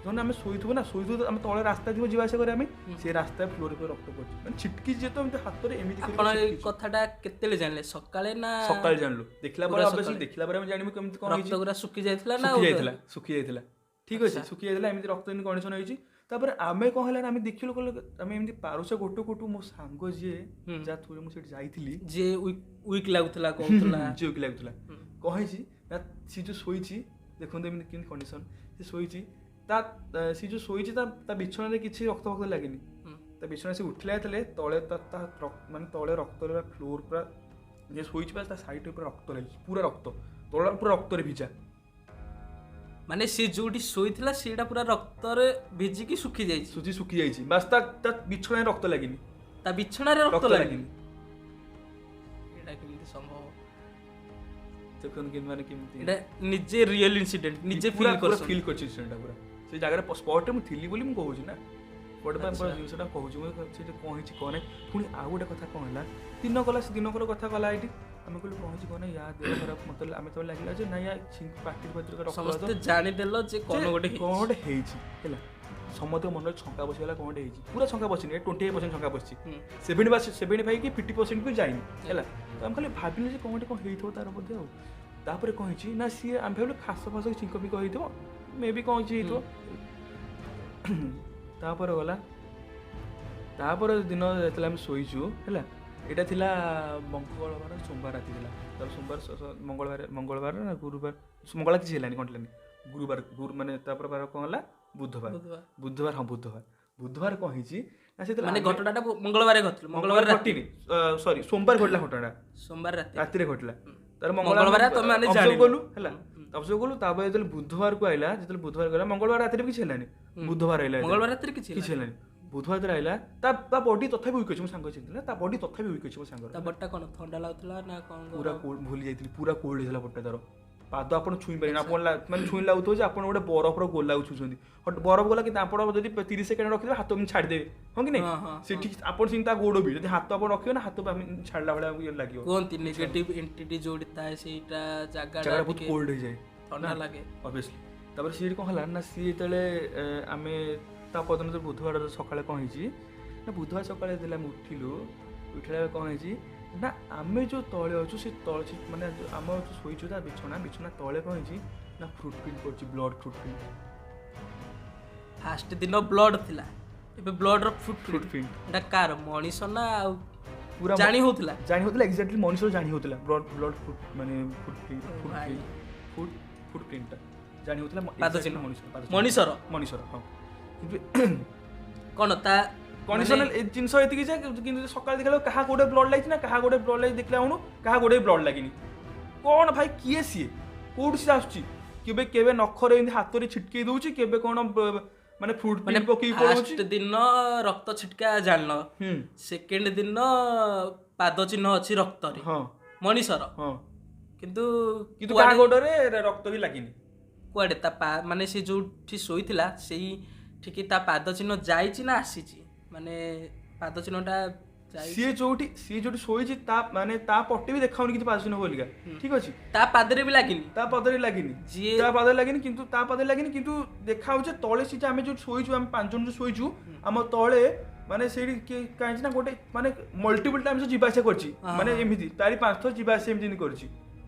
ମାନେ ଆମେ ଶୋଇଥିବୁ ନା, ଶୋଇଥିବୁ ଆମେ ତଳେ ରାସ୍ତା ଥିବ ଯିବା ଆସିବା କରିବା ଆମେ, ସେ ରାସ୍ତା ଫ୍ଲୋରରେ ପୁରା ରକ୍ତ ପଡ଼ିଛି, ମାନେ ଛିଟକି ଯେତ ଏମିତି ହାତରେ ଏମିତି। ଆପଣ ଏଇ କଥାଟା କେତେବେଳେ ଜାଣିଲେ? ସକାଳେ ନା? ସକାଳେ ଜାଣିଲୁ, ଦେଖିଲା ପରେ ଅବଶ୍ୟ ଦେଖିଲା ପରେ ଆମେ ଜାଣିବୁ କେମିତି କ'ଣ ରକ୍ତ ଗୁରା ଶୁଖି ଯାଇଥିଲା ନା ଶୁଖି ଯାଇଥିଲା, ଠିକ୍ ଅଛି, ଶୁଖି ଯାଇଥିଲା, ଏମିତି ରକ୍ତ ଏମିତି କଣ୍ଡିସନ୍ ହେଇଛି। ତାପରେ ଆମେ କ'ଣ ହେଲା ନା ଆମେ ଦେଖିଲୁ, କହିଲୁ ଆମେ ଏମିତି ପାରୁଛ ଗୋଟୁ ଗୋଟୁ, ମୋ ସାଙ୍ଗ ଯିଏ ଯାହା ଥ୍ରୁରେ ମୁଁ ସେଇଠି ଯାଇଥିଲି, ଯିଏ ୱିକ୍ ଲାଗୁଥିଲା କହୁଥିଲା, ଯିଏ ୱିକ୍ ଲାଗୁଥିଲା, କ'ଣ ହେଇଛି ନା ସିଏ ଯେଉଁ ଶୋଇଛି ଦେଖନ୍ତୁ ଏମିତି କେମିତି କଣ୍ଡିସନ୍। ସେ ଶୋଇଛି, ତା ସେ ଯେଉଁ ଶୋଇଛି ତା ତା ବିଛଣାରେ କିଛି ରକ୍ତ ଫକ୍ତ ଲାଗିନି। ତା ବିଛଣା ସେ ଉଠିଲା ଯେତେବେଳେ ତଳେ ତା ତା ମାନେ ତଳେ ରକ୍ତରେ ଫ୍ଲୋର୍ ପୁରା, ଯିଏ ଶୋଇଛି ବା ତା ସାଇଡ଼୍ ପୁରା ରକ୍ତ ଲାଗିଛି, ପୁରା ରକ୍ତ, ତଳ ପୁରା ରକ୍ତରେ ଭିଜା। ମାନେ ସେ ଯୋଉଠି ଶୋଇଥିଲା ସେଇଟା ପୁରା ରକ୍ତରେ ଭିଜିକି ଶୁଖି ଯାଇଛି। ଶୁଖି ଯାଇଛି, ବାସ୍ ତା ତା ବିଛଣାରେ ରକ୍ତ ଲାଗିନି। ତା ବିଛଣାରେ ରକ୍ତ ଲାଗିନି, ଏଇଟା କେମିତି ସମ୍ଭବ? ଦେଖନ୍ତୁ କେମିତି ମାନେ କେମିତି ଏଇଟା ନିଜେ ରିଏଲ ଇନସିଡେଣ୍ଟ, ନିଜେ ଫିଲ୍ କରିଛି, ଫିଲ୍ କରିଛି ଇନସିଡେଣ୍ଟଟା ପୁରା। ସେ ଜାଗାରେ ସ୍ପଟରେ ମୁଁ ଥିଲି ବୋଲି ମୁଁ କହୁଛି ନା, ସ୍ପଟ୍ ପାଇଁ ଜିନିଷଟା କହୁଛି ମୁଁ, ସେଇଟା କ'ଣ ହେଇଛି କ'ଣ ନାହିଁ। ପୁଣି ଆଉ ଗୋଟେ କଥା କ'ଣ ହେଲା, ଦିନ ଗଲା, ସେ ଦିନକର କଥା ଗଲା ଏଇଠି ଆମେ କହିଲୁ କ'ଣ ହେଇଛି କ'ଣ ନାହିଁ, ୟା ଦେହ ଖରାପ। ମତେ ଆମେ ତ ଲାଗିଲା ଯେ ନାଇଁ ୟା ପାଟିରୁ ଫାଟିରୁ ସମସ୍ତେ ଜାଣିଦେଲ ଯେ କ'ଣ ଗୋଟେ ହେଇଛି। ହେଲା, ସମସ୍ତଙ୍କ ମନରେ ଛଙ୍କା ବସିଗଲା, କ'ଣ ଗୋଟେ ହେଇଛି। ପୁରା ଛଙ୍କା ବସିନି, 28% ଛଙ୍କା ବସିଛି, 75 କି 50% ବି ଯାଇନି। ହେଲା, ତ ଆମେ ଖାଲି ଭାବିଲୁ ଯେ କ'ଣ ଗୋଟେ କ'ଣ ହେଇଥିବ ତାର ବୋଧେ। ଆଉ ତାପରେ କ'ଣ ହେଇଛି ନା, ସିଏ ଆମେ ଭାବିଲୁ ଖାସ ଫାସ ଛିଙ୍କ ଫିଙ୍କ ହେଇଥିବ, ମେ ବି କ'ଣ କିଛି ହେଇଥିବ। ତାପରେ ଗଲା, ତାପରେ ଦିନ ଯେତେବେଳେ ଆମେ ଶୋଇଛୁ, ହେଲା ଏଇଟା ଥିଲା ମଙ୍ଗଳବାର, ସୋମବାର ରାତି ଥିଲା। ତାପରେ ସୋମବାର, ମଙ୍ଗଳବାର, ମଙ୍ଗଳବାର ନା ଗୁରୁବାର, ମଙ୍ଗଳବାର କିଛି ହେଲାନି, ଘଟିଲାନି। ଗୁରୁବାର, ଗୁରୁ ମାନେ ତାପରେ ବାର କ'ଣ ହେଲା, ବୁଧବାର, ବୁଧବାର, ହଁ ବୁଧବାର, ବୁଧବାର କ'ଣ ହେଇଛି ନା ସେତେବେଳେ ମାନେ ଘଟଣାଟା ମଙ୍ଗଳବାର ଘଟିଲା, ମଙ୍ଗଳବାର ଘଟିନି, ସରି ସୋମବାର ଘଟିଲା ଘଟଣାଟା, ସୋମବାର ରାତିରେ ଘଟିଲା। ତାର ମଙ୍ଗଳବାର ତମେ ମାନେ ଜାଣିଲ ଗଲୁ, ହେଲା ଅବଜର୍ଭ କଲୁ। ତାପରେ ଯେତେବେଳେ ବୁଧବାରକୁ ଆଇଲା, ଯେତେବେଳେ ବୁଧବାର ଗଲା, ମଙ୍ଗଳବାର ରାତିରେ ବି କିଛି ହେଲାନି, ବୁଧବାର ଆଇଲା, ମଙ୍ଗଳବାର ରାତିରେ କିଛି ହେଲାନି। ବୁଧବାର ଯେତେବେଳେ ଆଇଲା, ତା ତା ବଡି ତଥାପି ୱିକ୍ ଅଛି, ମୋ ସାଙ୍ଗ ଚିନ୍ତା, ତା ବଡି ତଥାପି ୱିକ୍ ଅଛି ମୋ ସାଙ୍ଗର। ତା ବଡିଟା କ'ଣ ଥଣ୍ଡା ଲାଗୁଥିଲା ନା କ'ଣ? ପୁରା କୋଲ୍ଡ, ଭୁଲି ଯାଇଥିଲି, ପୁରା କୋଲ୍ଡ ହେଇଥିଲା ବଡିଟା ତାର। ପାଦ ଆପଣ ଛୁଇଁ ପାରିବେନି, ଆପଣ ମାନେ ଛୁଇଁ ଲାଗୁଥିବ ଯେ ଆପଣ ଗୋଟେ ବରଫର ଗୋଲାକୁ ଛୁଉଁଛନ୍ତି, ବରଫ ଗୋଲା। କିନ୍ତୁ ଆପଣ ଯଦି 30 ସେକେଣ୍ଡ ରଖିଦେବେ ହାତ ଏମିତି ଛାଡ଼ିଦେବେ, ହଁ କି ନାଇଁ? ସେଠି ଆପଣ ସେମିତି ତା ଗୋଡ଼ ବି ଯଦି ହାତ ଆପଣ ରଖିବେ ନା, ହାତ ଛାଡ଼ିଲା ଭଳିଆ ଇଏ ଲାଗିବ। କୁହନ୍ତି ନେଗେଟିଭ ଏଣ୍ଟିଟି ଯୋଉଠି ଥାଏ ସେଇଟା ଜାଗାଟା ବହୁତ କୋଲ୍ଡ ହେଇଯାଏ, ଥଣ୍ଡା ଲାଗେ ଅବଭିୟସଲି। ତାପରେ ସିଏ କ'ଣ ହେଲା ନା, ସିଏ ଯେତେବେଳେ ଆମେ ତା ପରଦିନ ବୁଧବାର ସକାଳେ କ'ଣ ହେଇଛି ନା, ବୁଧବାର ସକାଳେ ଯେତେବେଳେ ଆମେ ଉଠିଲୁ, ଉଠିଲା ବେଳେ କ'ଣ ହେଇଛି ନା, ଆମେ ଯେଉଁ ତଳେ ଅଛୁ ସେ ତଳେ ମାନେ ଆମ ଯେଉଁ ଶୋଇଛୁ ତା ବିଛଣା, ବିଛଣା ତଳେ କ'ଣ ହେଇଛି ନା ଫ୍ରୁଟ୍ ପ୍ରିଣ୍ଟ ପଡ଼ିଛି, ବ୍ଲଡ୍ ଫ୍ରୁଟ୍ ପ୍ରିଣ୍ଟ। ଫାଷ୍ଟ ଦିନ ବ୍ଲଡ୍ ଥିଲା, ଏବେ ବ୍ଲଡ୍ର ଫ୍ରୁଟ୍ ପ୍ରିଣ୍ଟ। ଏଇଟା କାର ମଣିଷ ନା ଆଉ ପୁରା ଜାଣି ହଉଥିଲା? ଜାଣି ହଉଥିଲା, ଏକ୍ଜାକ୍ଟଲି ମଣିଷର ଜାଣି ହଉଥିଲା। ବ୍ଲଡ୍ ବ୍ଲଡ୍ ଫ୍ରୁଟ୍ ମାନେ ଫୁଟ୍ ପ୍ରିଣ୍ଟ, ଫୁଟ୍ ଫୁଟ୍ ପ୍ରିଣ୍ଟଟା ଜାଣି ହଉଥିଲା, ପାଦ ଚିହ୍ନ ମଣିଷର, ମଣିଷର। ହଁ, କିନ୍ତୁ କ'ଣ ତା କଣ୍ଡିସନ ଜିନିଷ ଏତିକି ଯେ, କିନ୍ତୁ ସକାଳେ ଦେଖିଲା କାହା ଗୋଟେ ବ୍ଲଡ୍ ଲାଗିଛି ନା କାହା ଗୋଟେ ବ୍ଲଡ୍ ଲାଗି, ଦେଖିଲା ବେଳକୁ କାହା ଗୋଟେ ବ୍ଲଡ୍ ଲାଗିନି। କ'ଣ ଭାଇ କିଏ ସିଏ, କୋଉଠି ସିଏ ଆସୁଛି? କେବେ କେବେ ନଖରେ ଏମିତି ହାତରେ ଛିଟକେଇ ଦଉଛି, କେବେ କ'ଣ ମାନେ ଫ୍ରୁଟ୍ ମାନେ ପକେଇ ପଳଉଛି। ଦିନ ରକ୍ତ ଛିଟକା ଜାଣିଲ, ସେକେଣ୍ଡ ଦିନ ପାଦ ଚିହ୍ନ ଅଛି ରକ୍ତରେ, ହଁ ମଣିଷର, ହଁ କିନ୍ତୁ କିନ୍ତୁ କାହା ଗୋଡ଼ରେ ରକ୍ତ ବି ଲାଗିନି କୁଆଡ଼େ। ତା ମାନେ ସେ ଯୋଉଠି ଶୋଇଥିଲା ସେଇ ଠିକି ତା ପାଦ ଚିହ୍ନ ଯାଇଛି ନା ଆସିଛି? ମାନେ ପାଦ ଚିହ୍ନଟା ସିଏ ଯୋଉଠି, ସିଏ ଯୋଉଠି ଶୋଇଛି ତା ମାନେ ତା ପଟେ ବି ଦେଖାଉନି କିଛି ପାଦ ଚିହ୍ନ ବୋଲିକା, ଠିକ ଅଛି। ତା ପାଦରେ ବି ଲାଗିନି, ତା ପାଦରେ ଲାଗିନି, ଯିଏ ତା ପାଦରେ ଲାଗିନି, କିନ୍ତୁ ତା ପାଦରେ ଲାଗିନି, କିନ୍ତୁ ଦେଖାଉଛି ତଳେ ସେ ଆମେ ଯୋଉଠି ଶୋଇଛୁ, ଆମେ 5 ଜଣ ଯୋଉ ଶୋଇଛୁ, ଆମ ତଳେ ମାନେ ସେଇଠି କିଏ କାହିଁକି ନା ଗୋଟେ ମାନେ ମଲ୍ଟିପଲ୍ ଟାଇମ୍ସ ଯିବା ଆସିବା କରିଛି, ମାନେ ଏମିତି 4-5 ଥର ଯିବା ଆସିବା ଏମିତି କରିଛି।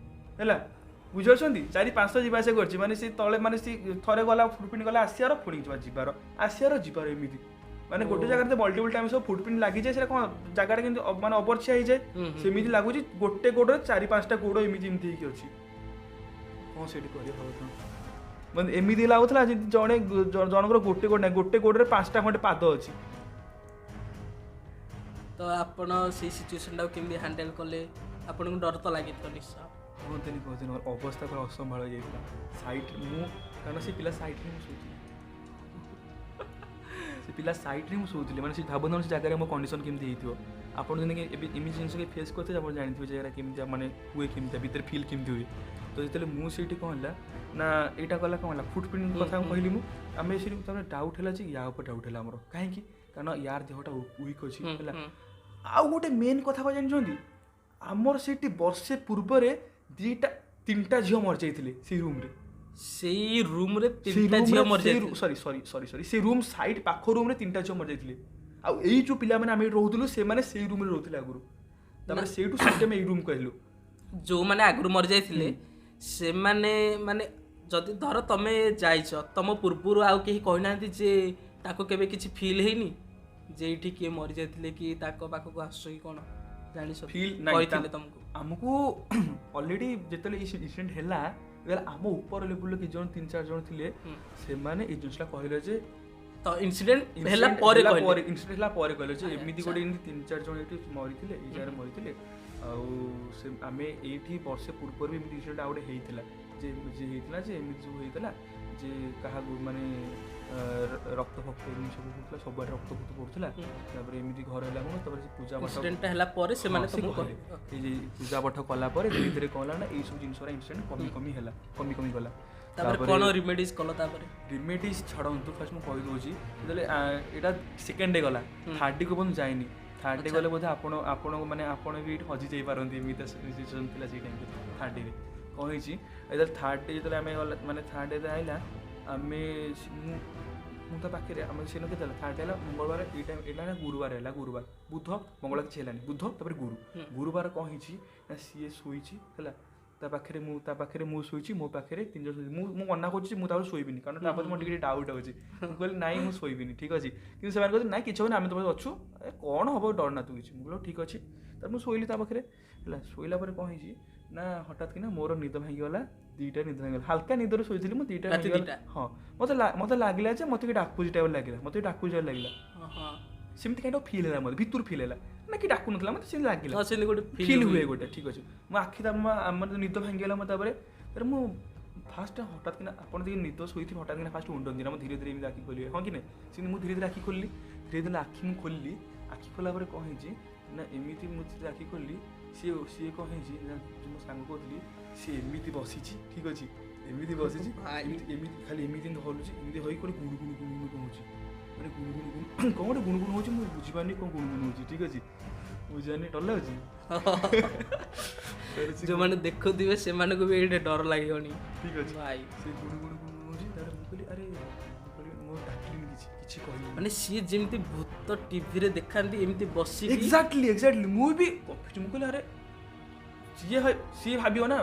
ହେଲା, ବୁଝିପାରୁଛନ୍ତି? 4-5 ଥର ଯିବା ଆସିବା କରିଛି, ମାନେ ସେ ତଳେ ମାନେ ସେ ଥରେ ଗଲା ଫୁଟପ୍ରିଣ୍ଟ ଗଲା, ଆସିବାର ପୁଣି ଯିବାର, ଆସିବାର ଯିବାର, ଏମିତି ମାନେ ଗୋଟେ ଜାଗାରେ ତ ମଲ୍ଟିପଲ୍ ଟାଇମ୍ସ ସବୁ ଫୁଟପ୍ରିଣ୍ଟ ଲାଗିଯାଏ, ସେଇଟା କ'ଣ ଜାଗାଟା କିନ୍ତୁ ମାନେ ଅବର୍ଛିଆ ହେଇଯାଏ, ସେମିତି ଲାଗୁଛି ଗୋଟେ ଗୋଡ଼ରେ 4-5ଟା ଗୋଡ଼ ଏମିତି ଏମିତି ହେଇକି ଅଛି। କ'ଣ ସେଇଠି କରିବା ଭାବୁଥିଲ? ମାନେ ଏମିତି ଲାଗୁଥିଲା ଯେମିତି ଜଣେ ଜଣଙ୍କର ଗୋଟେ ଗୋଡ଼ ନାହିଁ, ଗୋଟେ ଗୋଡ଼ରେ 5ଟା ଖଣ୍ଡେ ପାଦ ଅଛି। ତ ଆପଣ ସେଇ ସିଚୁଏସନଟାକୁ କେମିତି ହ୍ୟାଣ୍ଡେଲ୍ କଲେ? ଆପଣଙ୍କୁ ଡର ତ ଲାଗିଥିବ ନିଶ୍ଚୟ। କୁହନ୍ତୁନି କୁହନ୍ତୁନି, ମୋର ଅବସ୍ଥା ପୁରା ଅସମ୍ଭାଳ ହେଇଯାଇଥିଲା। ସାଇଡ଼୍ ମୁଁ, କାରଣ ସେ ପିଲା ସାଇଡ଼୍ରେ ମୁଁ ଶୋଉଥିଲି, ସେ ପିଲା ସାଇଡ଼୍ରେ ମୁଁ ଶୋଉଥିଲି, ମାନେ ସେ ଭାବନ୍ତୁ ସେ ଜାଗାରେ ମୋ କଣ୍ଡିସନ୍ କେମିତି ହେଇଥିବ। ଆପଣ ଯଦି ଏବେ ଏମିତି ଜିନିଷ କେବେ ଫେସ୍ କରିଥିବେ ଆପଣ ଜାଣିଥିବେ ଜାଗାରେ କେମିତି ମାନେ ହୁଏ, କେମିତି ଭିତରେ ଫିଲ୍ କେମିତି ହୁଏ। ତ ଯେତେବେଳେ ମୁଁ ସେଇଠି କ'ଣ ହେଲା ନା, ଏଇଟା କଲା କ'ଣ ହେଲା, ଫୁଟ୍ ପ୍ରିଣ୍ଟ କଥା କହିଲି ମୁଁ, ଆମେ ସେଇଠି ତାପରେ ଡାଉଟ୍ ହେଲା ଯେ ୟା ଉପରେ ଡାଉଟ୍ ହେଲା ଆମର, କାହିଁକି? କାରଣ ୟାର ଦେହଟା ୱିକ୍ ଅଛି। ହେଲା, ଆଉ ଗୋଟେ ମେନ୍ କଥା କ'ଣ ଜାଣିଛନ୍ତି? ଆମର ସେଇଠି ବର୍ଷେ ପୂର୍ବରେ 2-3ଟା ଝିଅ ମରିଯାଇଥିଲେ ସେଇ ରୁମ୍ରେ। ସେଇ ରୁମ୍ରେ 3ଟା ଝିଅ ମରିଯାଇଥିଲେ? ସରି ସରି ସରି ସରି, ସେଇ ରୁମ୍ ସାଇଡ୍ ପାଖ ରୁମ୍ରେ 3ଟା ଝିଅ ମରିଯାଇଥିଲେ। ଆଉ ଏଇ ଯେଉଁ ପିଲାମାନେ ଆମେ ଏଇଠି ରହୁଥିଲୁ ସେମାନେ ସେଇ ରୁମ୍ରେ ରହୁଥିଲେ ଆଗରୁ, ତାପରେ ସେଇଠୁ ସେଇଠି ଆମେ ଏଇ ରୁମ୍କୁ ଆସିଲୁ। ଯେଉଁମାନେ ଆଗରୁ ମରିଯାଇଥିଲେ ସେମାନେ ମାନେ ଯଦି ଧର ତମେ ଯାଇଛ, ତମ ପୂର୍ବରୁ ଆଉ କେହି କହିନାହାନ୍ତି ଯେ ତାକୁ କେବେ କିଛି ଫିଲ୍ ହେଇନି ଯେ ଏଇଠି କିଏ ମରିଯାଇଥିଲେ କି ତାଙ୍କ ପାଖକୁ ଆସୁଛ କି କ'ଣ ଜାଣିଛ? ଫିଲ୍ କହିଥିଲେ ତମକୁ? ଆମକୁ ଅଲରେଡ଼ି ଯେତେବେଳେ ଏଇ ଇନସିଡେଣ୍ଟ ହେଲା ଯେତେବେଳେ ଆମ ଉପର ଲେବୁଲର କିଛି ଜଣ 3-4 ଜଣ ଥିଲେ, ସେମାନେ ଏଇ ଜିନିଷଟା କହିଲେ ଯେ ତ ଇନସିଡେଣ୍ଟ ହେଲା ପରେ କହିଲେ, ଇନସିଡେଣ୍ଟ ହେଲା ପରେ କହିଲେ ଯେ ଏମିତି ଗୋଟେ ଏମିତି 3-4 ଜଣ ଏଇଠି ମରିଥିଲେ, ଏଇ ଜାଗାରେ ମରିଥିଲେ। ଆଉ ସେ ଆମେ ଏଇଠି ବର୍ଷେ ପୂର୍ବରୁ ବି ଏମିତି ଇନସିଡେଣ୍ଟ ଆଉ ଗୋଟେ ହେଇଥିଲା, ଯେ ହେଇଥିଲା ଯେ ଏମିତି ସବୁ ହେଇଥିଲା ଯେ କାହାକୁ ମାନେ ରକ୍ତ ଫକ୍ତ ଏମିତି ସବୁ ହେଉଥିଲା, ସବୁଆଡ଼େ ରକ୍ତ ଫକ୍ତ ପଡ଼ୁଥିଲା। ତାପରେ ଏମିତି ଘର ହେଲା କଣ, ତାପରେ ସେ ପୂଜା ପାଠ ହେଲା ପରେ ସେମାନେ ଏଇ ପୂଜା ପାଠ କଲା ପରେ ଧୀରେ ଧୀରେ କଣ ହେଲା ନା ଏଇ ସବୁ ଜିନିଷର ଇନସିଡେଣ୍ଟ କମି କମି ହେଲା, କମି କମି ଗଲା। ତାପରେ କଣ ରିମେଡିଜ କଲ? ତାପରେ ରିମେଡିଜ ଛାଡ଼ନ୍ତୁ, ଫାଷ୍ଟ ମୁଁ କହିଦେଉଛି। ଯେତେବେଳେ ଏଇଟା ସେକେଣ୍ଡ ଡେ ଗଲା, ଥାର୍ଡ ଡେ କୁ ପର୍ଯ୍ୟନ୍ତ ଯାଇନି। ଥାର୍ଡ ଡେ ଗଲେ ବୋଧେ ଆପଣ ଆପଣ ମାନେ ଆପଣ ବି ଏଇଠି ହଜି ଯାଇପାରନ୍ତି, ଏମିତି ସିଚୁଏସନ୍ ଥିଲା ସେଇ ଟାଇମ୍ରେ। ଥାର୍ଡ ଡେରେ କ'ଣ ହେଇଛି, ଯେତେବେଳେ ଥାର୍ଡ ଡେ ଯେତେବେଳେ ଆମେ ଗଲା, ମାନେ ଥାର୍ଡ ଡେ ଆଇଲା, ଆମେ ମୁଁ ତା ପାଖରେ ଆମେ ସେଦିନ କେତେ ହେଲା, ଥାର୍ଡ ଡେ ହେଲା ମଙ୍ଗଳବାର, ଏଇ ଟାଇମ୍ ଏଇଟା ହେଲା ଗୁରୁବାର, ହେଲା ଗୁରୁବାର ବୁଧ ମଙ୍ଗଳ କିଛି ହେଲାନି, ବୁଧ ତାପରେ ଗୁରୁ। ଗୁରୁବାର କ'ଣ ହେଇଛି ନା ସିଏ ଶୋଇଛି ହେଲା, ତା ପାଖରେ ମୁଁ ଶୋଇଛି, ମୋ ପାଖରେ 3 ଜଣ ଶୋଇଛି। ମୁଁ ମନା କରୁଛି ମୁଁ ତାପରେ ଶୋଇବିନି, କାରଣ ତାପରେ ମୋର ଟିକେ ଡାଉଟ୍ ଅଛି। ମୁଁ କହିଲି ନାଇଁ ମୁଁ ଶୋଇବିନି, ଠିକ୍ ଅଛି। କିନ୍ତୁ ସେମାନେ କହୁଛନ୍ତି ନାଇଁ କିଛି ହବନି, ଆମେ ତ ଅଛୁ, ଏ କ'ଣ ହବ, ଡର ନା ତୁ କିଛି। ମୁଁ କହିଲି ଠିକ୍ ଅଛି। ତାପରେ ମୁଁ ଶୋଇଲି ତା ପାଖରେ ହେଲା। ଶୋଇଲା ପରେ କ'ଣ ହେଇଛି ନା ହଠାତ୍ କିନା ମୋର ନିଦ ଭାଙ୍ଗିଗଲା, 2ଟା ନିଦ ଭାଙ୍ଗିଗଲା, ହାଲକା ନିଦରେ ଶୋଇଥିଲି ମୁଁ, 2ଟା ଭାଙ୍ଗିଗଲା। ହଁ, ମୋତେ ଲାଗିଲା ଯେ ମୋତେ କି ଡାକୁଛି ଟାଇପ୍ ଲାଗିଲା, ମୋତେ ଡାକୁଛି ଟାଇପ୍ ଲାଗିଲା, ସେମିତି କାଇଣ୍ଡ ଅଫ୍ ଫିଲ୍ ହେଲା, ମୋତେ ଭିତରୁ ଫିଲ୍ ହେଲା ନା କି ଡାକୁନଥିଲା ମୋତେ, ସେମିତି ଲାଗିଲା, ଗୋଟେ ଫିଲ୍ ହୁଏ ଗୋଟେ, ଠିକ୍ ଅଛି। ମୋ ଆଖି ଆମର ନିଦ ଭାଙ୍ଗିଗଲା ମୋ। ତାପରେ ତାପରେ ମୁଁ ଫାଷ୍ଟ ହଠାତ୍ କିନା ଆପଣ ଯଦି ନିଦ ଶୋଇଥିବେ ହଠାତ୍ କିନା ଫାଷ୍ଟ ଉଣ୍ଡନ୍ତି ନା, ମୁଁ ଧୀରେ ଧୀରେ ଏମିତି ଆଖି ଖୋଲିବେ, ହଁ କି ନାହିଁ? ସେମିତି ମୁଁ ଧୀରେ ଧୀରେ ଆଖି ଖୋଲିଲି, ଧୀରେ ଧୀରେ ଆଖି ମୁଁ ଖୋଲିଲି। ଆଖି ଖୋଲିଲା ପରେ କ'ଣ ହେଇଛି ନା ଏମିତି ମୁଁ ଯେତେବେଳେ ଆଖି ଖୋଲିଲି, ସିଏ କ'ଣ ହେଇଛି ନା ମୋ ସାଙ୍ଗ କହୁଥିଲି, ସିଏ ଏମିତି ବସିଛି, ଠିକ୍ ଅଛି, ଏମିତି ବସିଛି, ଏମିତି ଏମିତି ଖାଲି ଏମିତି ଏମିତି ହଲୁଛି, ଏମିତି ହେଇକି ଗୋଟେ ଗୁଣୁ ଗୁଣୁ ଗୁଣୁ ଗୁଣୁ କହୁଛି, ମାନେ ଗୁଣୁ ଗୁଣୁ ଗୁଣୁ କ'ଣ ଗୋଟେ ଗୁଣୁ ଗୁଣୁ ହେଉଛି, ମୁଁ ବୁଝିପାରୁନି କ'ଣ ଗୁଣୁ ଗୁଣୁ ହେଉଛି, ଠିକ୍ ଅଛି, ବୁଝିପାରୁନି, ଡର ଲାଗୁଛି। ଯେଉଁମାନେ ଦେଖୁଥିବେ ସେମାନଙ୍କୁ ବି ଏଇଠି ଡର ଲାଗିବନି, ଠିକ୍ ଅଛି ଭାଇ। ସେ ଗୁଣୁ ଗୁଣୁ ଗୁଣୁ ହେଉଛି, ତାପରେ ମୁଁ କହିଲି ଆରେ, ମୁଁ ଡାକିଲିନି କିଛି, କିଛି କହିଲି, ମାନେ ସିଏ ଯେମିତି ଭୂତ ଟିଭିରେ ଦେଖାନ୍ତି ଏମିତି ବସିକି। ଏକ୍ଜାକ୍ଟଲି ଏକ୍ଜାକ୍ଟଲି, ମୁଁ ବି କନଫ୍ୟୁଜ୍। ମୁଁ କହିଲି ଆରେ ସିଏ ଭାବିବ ନା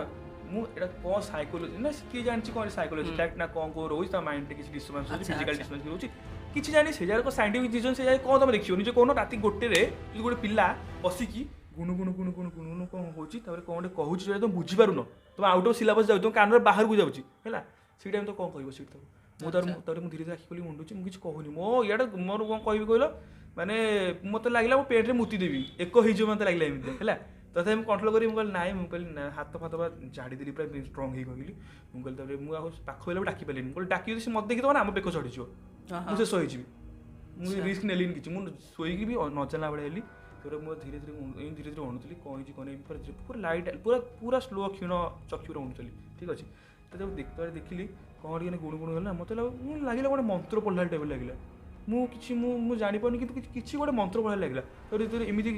ମୁଁ ଏଇଟା କ'ଣ ସାଇକୋଲୋଜି ନା କିଏ ଜାଣିଛି କ'ଣ ସାଇକୋଲୋଜି ଫ୍ୟାକ୍ଟ ନା କ'ଣ କ'ଣ ରହୁଛି, ତା ମାଇଣ୍ଡରେ କିଛି ଡିଷ୍ଟର୍ବାନ୍ସ ରହୁଛି, ଫିଜିକାଲ ଡିଷ୍ଟର୍ବାନ୍ସ ରହୁଛି, କିଛି ଜାଣି ସେ ଜାଗାରେ କ'ଣ ସାଇଣ୍ଟିଫିକ୍ ରିଜନ୍ ସେ ଜାଗାରେ କ'ଣ ତମେ ଦେଖିବ ନିଜେ କହୁନ। ରାତି 1ରେ ଯଦି ଗୋଟେ ପିଲା ବସିକି ଗୁଣୁ ଗୁଣୁ ଗୁଣୁ ଗୁଣୁ ଗୁଣୁ ଗୁଣୁ କ'ଣ ହେଉଛି, ତାପରେ କ'ଣ ଗୋଟେ କହୁଛି ଯେଉଁଟା ତମେ ବୁଝିପାରୁନ, ତମେ ଆଉଟ୍ ଅଫ୍ ସିଲାବସ୍ ଯାଉଛି, ତମ କାନରେ ବାହାରକୁ ଯାଉଛି ହେଲା, ସେଇ ଟାଇମ୍ ତ କ'ଣ କହିବ ସେଇଠି ତାକୁ। ମୁଁ ତାପରେ ମୁଁ ଧୀରେ ଧୀରେ ଆଖି ଖୋଲି ମୁଣ୍ଡୁଛି, ମୁଁ କିଛି କହୁନି। ମୋ ଇଆଡ଼େ ମୋର କ'ଣ କହିବି କହିଲ, ମାନେ ମୋତେ ଲାଗିଲା ମୋ ପେଣ୍ଟରେ ମୁତି ଦେବି, ଏକ ହେଇଯିବ ମୋତେ ଲାଗିଲା ଏମିତି ହେଲା। ତଥାପି ମୁଁ କଣ୍ଟ୍ରୋଲ କରି ମୁଁ କହିଲି ନାଇଁ, ମୁଁ କହିଲି ନା, ହାତ ଫାତ ପୁରା ଝାଡ଼ିଦେଲି, ପୁରା ଷ୍ଟ୍ରଙ୍ଗ ହେଇ କହିଲି। ମୁଁ କହିଲି ତାପରେ ମୁଁ ଆଉ ପାଖ ହେଲେ ଡାକି ପାରିଲିନି, ମୁଁ କହିଲି ଡାକି ଯଦି ସେ ମୋତେ ଦେଖିଦେବ ନା ଆମ ବେକ ଚଢ଼ିଯିବ, ମୁଁ ଶେଷ ହେଇଯିବି। ମୁଁ ରିସ୍କ ନେଲିନି କିଛି, ମୁଁ ଶୋଇକି ବି ନ ଜାଣିଲା ଭଳିଆ ହେଲି। ତାପରେ ମୁଁ ଧୀରେ ଧୀରେ ଏମିତି ଧୀରେ ଧୀରେ ଅଣୁଥିଲି, କ'ଣ ହେଇଛି କ'ଣ ନାହିଁ, ପୁରା ଲାଇଟ୍ ପୁରା ପୁରା ସ୍ଲୋ କ୍ଷୀଣ ଚକ୍ଷୁରେ ଅଣୁଥିଲି, ଠିକ୍ ଅଛି। ତ ତାକୁ ଦେଖିଲି କ'ଣ ଟିକେ ଗୁଣୁ ଗୁଣୁ ହେଲା, ମୋତେ ଲାଗିଲା ଗୋଟେ ମନ୍ତ୍ର ପଢ଼ିଲା ଟାଇପ୍ ଲାଗିଲା। ମୁଁ କିଛି ମୁଁ ଜାଣିପାରୁନି କିନ୍ତୁ କିଛି ଗୋଟେ ମନ୍ତ୍ର ପଢ଼ିଲା ଲାଗିଲା। ତାପରେ ଯେତେବେଳେ ଏମିତି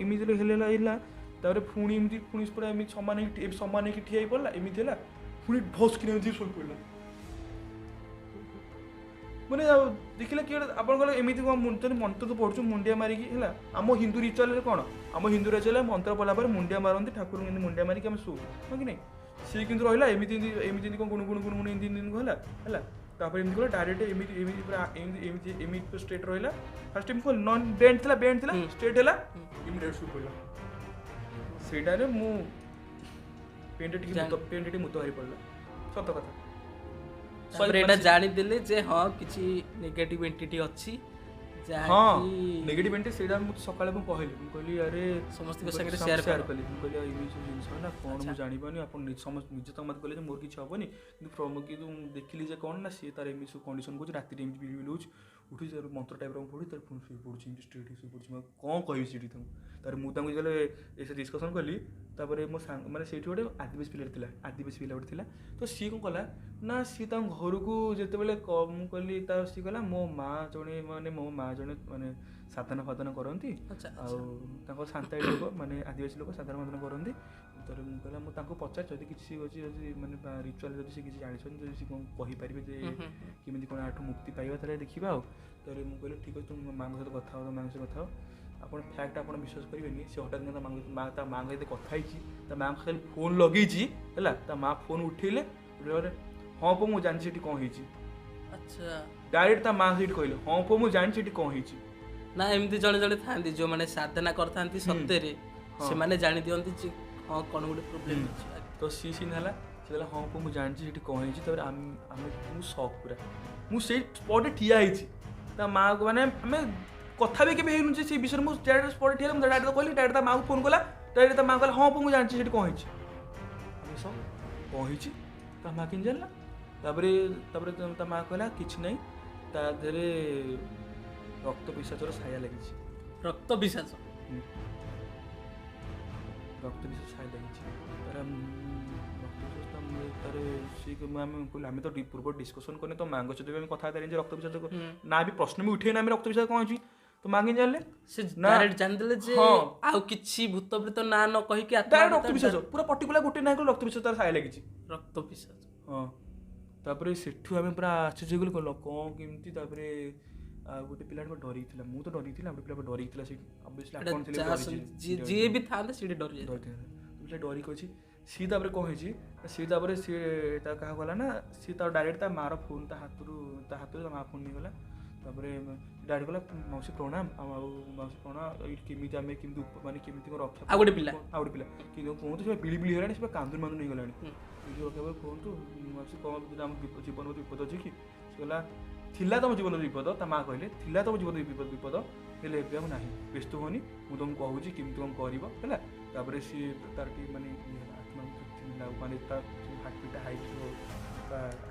ଏମିତି ହେଲା ହେଲା, ତାପରେ ପୁଣି ଏମିତି ପୁଣି ପୁରା ଏମିତି ସମାନ ହେଇକି ସମାନ ହେଇକି ଠିଆ ହେଇ ପଡ଼ିଲା, ଏମିତି ହେଲା, ପୁଣି ଭସ୍ କିନା ଏମିତି ଶୋଇ ପଡ଼ିଲା। ମାନେ ଆଉ ଦେଖିଲେ କିଏ ଗୋଟେ ଆପଣଙ୍କର ଏମିତି କ'ଣ ମନ୍ତ୍ର ତ ପଢ଼ୁଛୁ ମୁଣ୍ଡିଆ ମାରିକି ହେଲା। ଆମ ହିନ୍ଦୁ ରିଚୁଆଲରେ କ'ଣ, ଆମ ହିନ୍ଦୁ ରିଚୁଆଲରେ ମନ୍ତ୍ର ପଢ଼ିଲା ପରେ ମୁଣ୍ଡିଆ ମାରନ୍ତି, ଠାକୁରଙ୍କୁ ଏମିତି ମୁଣ୍ଡିଆ ମାରିକି ଆମେ ଶୋଉ, ହଁ କି ନାହିଁ? ସିଏ କିନ୍ତୁ ରହିଲା ଏମିତି ଏମିତି ଏମିତି ଏମିତି କ'ଣ ଗୁଣୁ ଗୁଣୁ ଗୁଣୁ ଗୁଣୁ ଏମିତି ଏମିତି ହେଲା ହେଲା। ତାପରେ ଏମିତି କଲା ଡାଇରେକ୍ଟ ଏମିତି ଏମିତି ପୁରା ଏମିତି ଏମିତି ଏମିତି ଷ୍ଟ୍ରେଟ୍ ରହିଲା। ଫାଷ୍ଟ ଏମିତି ନନ୍ ବେଣ୍ଡ ଥିଲା, ବେଣ୍ଡ ଥିଲା, ଷ୍ଟ୍ରେଟ୍ ହେଲା, ଏମିତି ଡାଇରେକ୍ଟ ଶୋଇ ପଡ଼ିଲା। ସେଇଟାରେ ମୁଁ ପେଣ୍ଟ ଟିକେ ମୁତ ବାହାରି ପଡ଼ିଲା, ସତ କଥା। ତାପରେ ଏଇଟା ଜାଣିଦେଲେ ଯେ ହଁ କିଛି ନେଗେଟିଭ ଏଣ୍ଟିଟି ଅଛି, ହଁ ନେଗେଟିଭ ଏଣ୍ଟିଟି। ସେଇଟା ମୁଁ ସକାଳେ ମୁଁ କହିଲି, ମୁଁ କହିଲି ଆରେ ସମସ୍ତଙ୍କ ସାଙ୍ଗରେ ସେୟାର କଲି, ମୁଁ କହିଲି ଏମିତି ସବୁ ଜିନିଷ ହେଲା କ'ଣ ମୁଁ ଜାଣିପାରୁନି, ଆପଣ ସମସ୍ତେ ନିଜେ ତ ମୋତେ କହିଲେ ଯେ ମୋର କିଛି ହେବନି, କିନ୍ତୁ କିନ୍ତୁ ମୁଁ ଦେଖିଲି ଯେ କ'ଣ ନା ସିଏ ତାର ଏମିତି ସବୁ କଣ୍ଡିସନ୍ କରୁଛି, ରାତିରେ ଏମିତି ବିଳି ବିଳି ହେଉଛି, ଉଠୁଛି, ତାର ମନ୍ତ୍ର ଟାଇପ୍ର ପଢ଼ୁଛି, ତାର ପୁଣି ଶୋଇ ପଡ଼ୁଛି, ଏମିତି ଷ୍ଟ୍ରେଟ୍ ହେଇ ଶୋଇ ପଡ଼ୁଛି। ମୁଁ କ'ଣ କହିବି ସେଇଠି ତାଙ୍କୁ? ତାପରେ ମୁଁ ତାଙ୍କୁ ଯେତେବେଳେ ଏସବୁ ଡିସ୍କସନ୍ କଲି, ତାପରେ ମୋ ସାଙ୍ଗ ମାନେ ସେଇଠି ଗୋଟେ ଆଦିବାସୀ ପିଲାଟେ ଥିଲା, ଆଦିବାସୀ ପିଲା ଗୋଟେ ଥିଲା। ତ ସିଏ କ'ଣ କଲା ନା ସିଏ ତାଙ୍କ ଘରକୁ ଯେତେବେଳେ ମୁଁ କହିଲି ତା ସିଏ କହିଲା ମୋ ମା' ଜଣେ ମାନେ ମୋ ମା' ଜଣେ ମାନେ ସାଧନା ଫାଧନା କରନ୍ତି, ଆଉ ତାଙ୍କ ସାନ୍ତାଳୀ ଲୋକ ମାନେ ଆଦିବାସୀ ଲୋକ ସାଧନା ଫାଧନା କରନ୍ତି। ତାପରେ ମୁଁ କହିଲା ମୁଁ ତାଙ୍କୁ ପଚାରି ଯଦି କିଛି ଅଛି ଯଦି ମାନେ ରିଚୁଆଲ୍ ଯଦି ସେ କିଛି ଜାଣିଛନ୍ତି, ଯଦି ସେ କ'ଣ କହିପାରିବେ ଯେ କେମିତି କ'ଣ ଆଠୁ ମୁକ୍ତି ପାଇବା, ତାହେଲେ ଦେଖିବା ଆଉ। ତାପରେ ମୁଁ କହିଲି ଠିକ୍ ଅଛି, ତୁମ ମାଆଙ୍କ ସହିତ କଥା ହବ, ମାଆଙ୍କ ସହିତ କଥା ହବ। ଆପଣ ଫ୍ୟାକ୍ଟ ଆପଣ ବିଶ୍ୱାସ କରିବେନି, ସେ ହଠାତ୍ ତା ମାଆଙ୍କ ତା ମାଆଙ୍କ ସହିତ କଥା ହେଇଛି, ତା ମାଆଙ୍କ ଖାଲି ଫୋନ୍ ଲଗେଇଛି ହେଲା, ତା ମାଆ ଫୋନ୍ ଉଠେଇଲେ, ହଁ ପୁଅ ମୁଁ ଜାଣିଛି ସେଠି କ'ଣ ହେଇଛି। ଆଚ୍ଛା, ଡାଇରେକ୍ଟ ତା ମାଆ ସେଇଠି କହିଲେ ହଁ ପୁଅ ମୁଁ ଜାଣିଛି ସେଠି କ'ଣ ହେଇଛି। ନା ଏମିତି ଜଣେ ଜଣେ ଥାଆନ୍ତି ଯେଉଁମାନେ ସାଧନା କରିଥାନ୍ତି ସତରେ, ସେମାନେ ଜାଣି ଦିଅନ୍ତି ଯେ ହଁ କ'ଣ ଗୋଟେ ପ୍ରୋବ୍ଲେମ୍ ଅଛି। ତ ସିଏ ସିନ୍ ହେଲା, ସେ କହିଲା ହଁ ପୁଅ ମୁଁ ଜାଣିଛି ସେଠି କ'ଣ ହେଇଛି। ତାପରେ ଆମେ ମୁଁ ସକ୍ ପୁରା, ମୁଁ ସେଇ ସ୍ପଟ୍ରେ ଠିଆ ହେଇଛି ତା ମାଆକୁ, ମାନେ ଆମେ କଥା ବି କେବେ ହେଇନୁ ଯେ ସେଇ ବିଷୟରେ। ମୁଁ ଡାଇରେକ୍ଟ ସ୍ପଟ୍ରେ ଠିଆ ହେଲି, ମୁଁ ଡାଇରେକ୍ଟ କହିଲି, ଡାଇରେକ୍ଟ ତା ମାଆକୁ ଫୋନ୍ କଲା, ଡାଇରେକ୍ଟ ତା ମା କହିଲା ହଁ ପୁଅ ମୁଁ ଜାଣିଛି ସେଠି କ'ଣ ହେଇଛି। ଆମେ ସକ୍, କ'ଣ ହେଇଛି ତା ମା କେମିତି ଜାଣିଲା? ତାପରେ ତାପରେ ତା ମା କହିଲା କିଛି ନାହିଁ, ତା ଦେହରେ ରକ୍ତ ପିଶାଚର ଛାୟା ଲାଗିଛି। ରକ୍ତ ପିଶାଚ? ରକ୍ତ ପିଶାଚ ଛାୟା ଲାଗିଛି ତାର, ରକ୍ତ ପିଶାଚ ତାର। ସିଏ ଆମେ କହିଲୁ ଆମେ ତ ପୂର୍ବ ଡିସ୍କସନ୍ କରିନେ, ତ ମାଙ୍କ ସହିତ ବି ଆମେ କଥା ହେଇପାରିନି ଯେ ରକ୍ତ ପିଶାଚ ନା ବି ପ୍ରଶ୍ନ ବି ଉଠେଇନା ଆମେ ରକ୍ତ ପିଶାଚ କ'ଣ ହେଇଛି, ତ ମା କେମିତି ଜାଣିଲେ? ସେ ଡାଇରେକ୍ଟ ଜାଣିଦେଲେ ଯେ ଆଉ କିଛି ଭୂତ ପ୍ରେତ ନାଁ ନ କହିକି ଡାଇରେକ୍ଟ ରକ୍ତ ପିଶାଚ, ପୁରା ପର୍ଟିକୁଲାର ଗୋଟେ ନାଁ କହିଲେ ରକ୍ତ ପିଶାଚ ତାର ଛାୟା ଲାଗିଛି, ରକ୍ତ ପିଶାଚ। ହଁ, ତାପରେ ସେଠୁ ଆମେ ପୁରା ଆଶ୍ଚର୍ଯ୍ୟ ହେଇଗଲୁ, କହିଲୁ କ'ଣ କେମିତି। ତାପରେ ଆଉ ଗୋଟେ ପିଲାଟା ଡରିକି ଥିଲା, ମୁଁ ତ ଡରିକି ଥିଲି, ଆଉ ଗୋଟେ ପିଲା ଡରିକି ଥିଲା ସେଇଠି, ଅବଭିୟସଲି ଆପଣ ଥିଲେ, ଯିଏ ବି ଥାନ୍ତେ ସେଇଠି ଡରି ଡରିଥାନ୍ତେ। ପିଲା ଡରିକି ଅଛି ସିଏ। ତାପରେ କ'ଣ ହେଇଛି, ସିଏ ତାପରେ ସିଏ ତା କାହାକୁ ଗଲା ନା, ସିଏ ତା ଡାଇରେକ୍ଟ ତା ମାଆର ଫୋନ୍ ତା ହାତରୁ ତା ମା ଫୋନ୍ ନେଇଗଲା। ତାପରେ ଡାଇରେକ୍ଟ ଗଲା ମାଉସୀ ପ୍ରଣାମ, ଆଉ ମାଉସୀ ପ୍ରଣାମ, ଏଇଠି କେମିତି ଆମେ କେମିତି ମାନେ କେମିତି କ'ଣ ରକ୍ଷା, ଆଉ ଗୋଟେ ପିଲା, ଆଉ ଗୋଟେ ପିଲା କିନ୍ତୁ କୁହନ୍ତୁ, ସେ ବିଳି ବିଳି ହେଲାଣି, ସେ କାନ୍ଦୁଣି ମାନ୍ଦୁଣି ହେଇଗଲାଣି, କେମିତି ରକ୍ଷା କୁହନ୍ତୁ ମାଉସୀ, କ'ଣ ଆମ ଜୀବନ ବିପଦ ଅଛି କି? ସେ କହିଲା ଥିଲା ତମ ଜୀବନରେ ବିପଦ, ତା ମା କହିଲେ ଥିଲା ତମ ଜୀବନରେ ବିପଦ, ହେଲେ ଏବେ ଆଉ ନାହିଁ, ବ୍ୟସ୍ତ ହୁଅନି, ମୁଁ ତମକୁ କହୁଛି କେମିତି କ'ଣ କରିବ ହେଲା। ତାପରେ ସିଏ ତାର ଟିକେ ମାନେ ଇଏ ହେଲା, ଆତ୍ମା ତୃପ୍ତି ମିଳିଲା, ମାନେ ତା heart Bitta high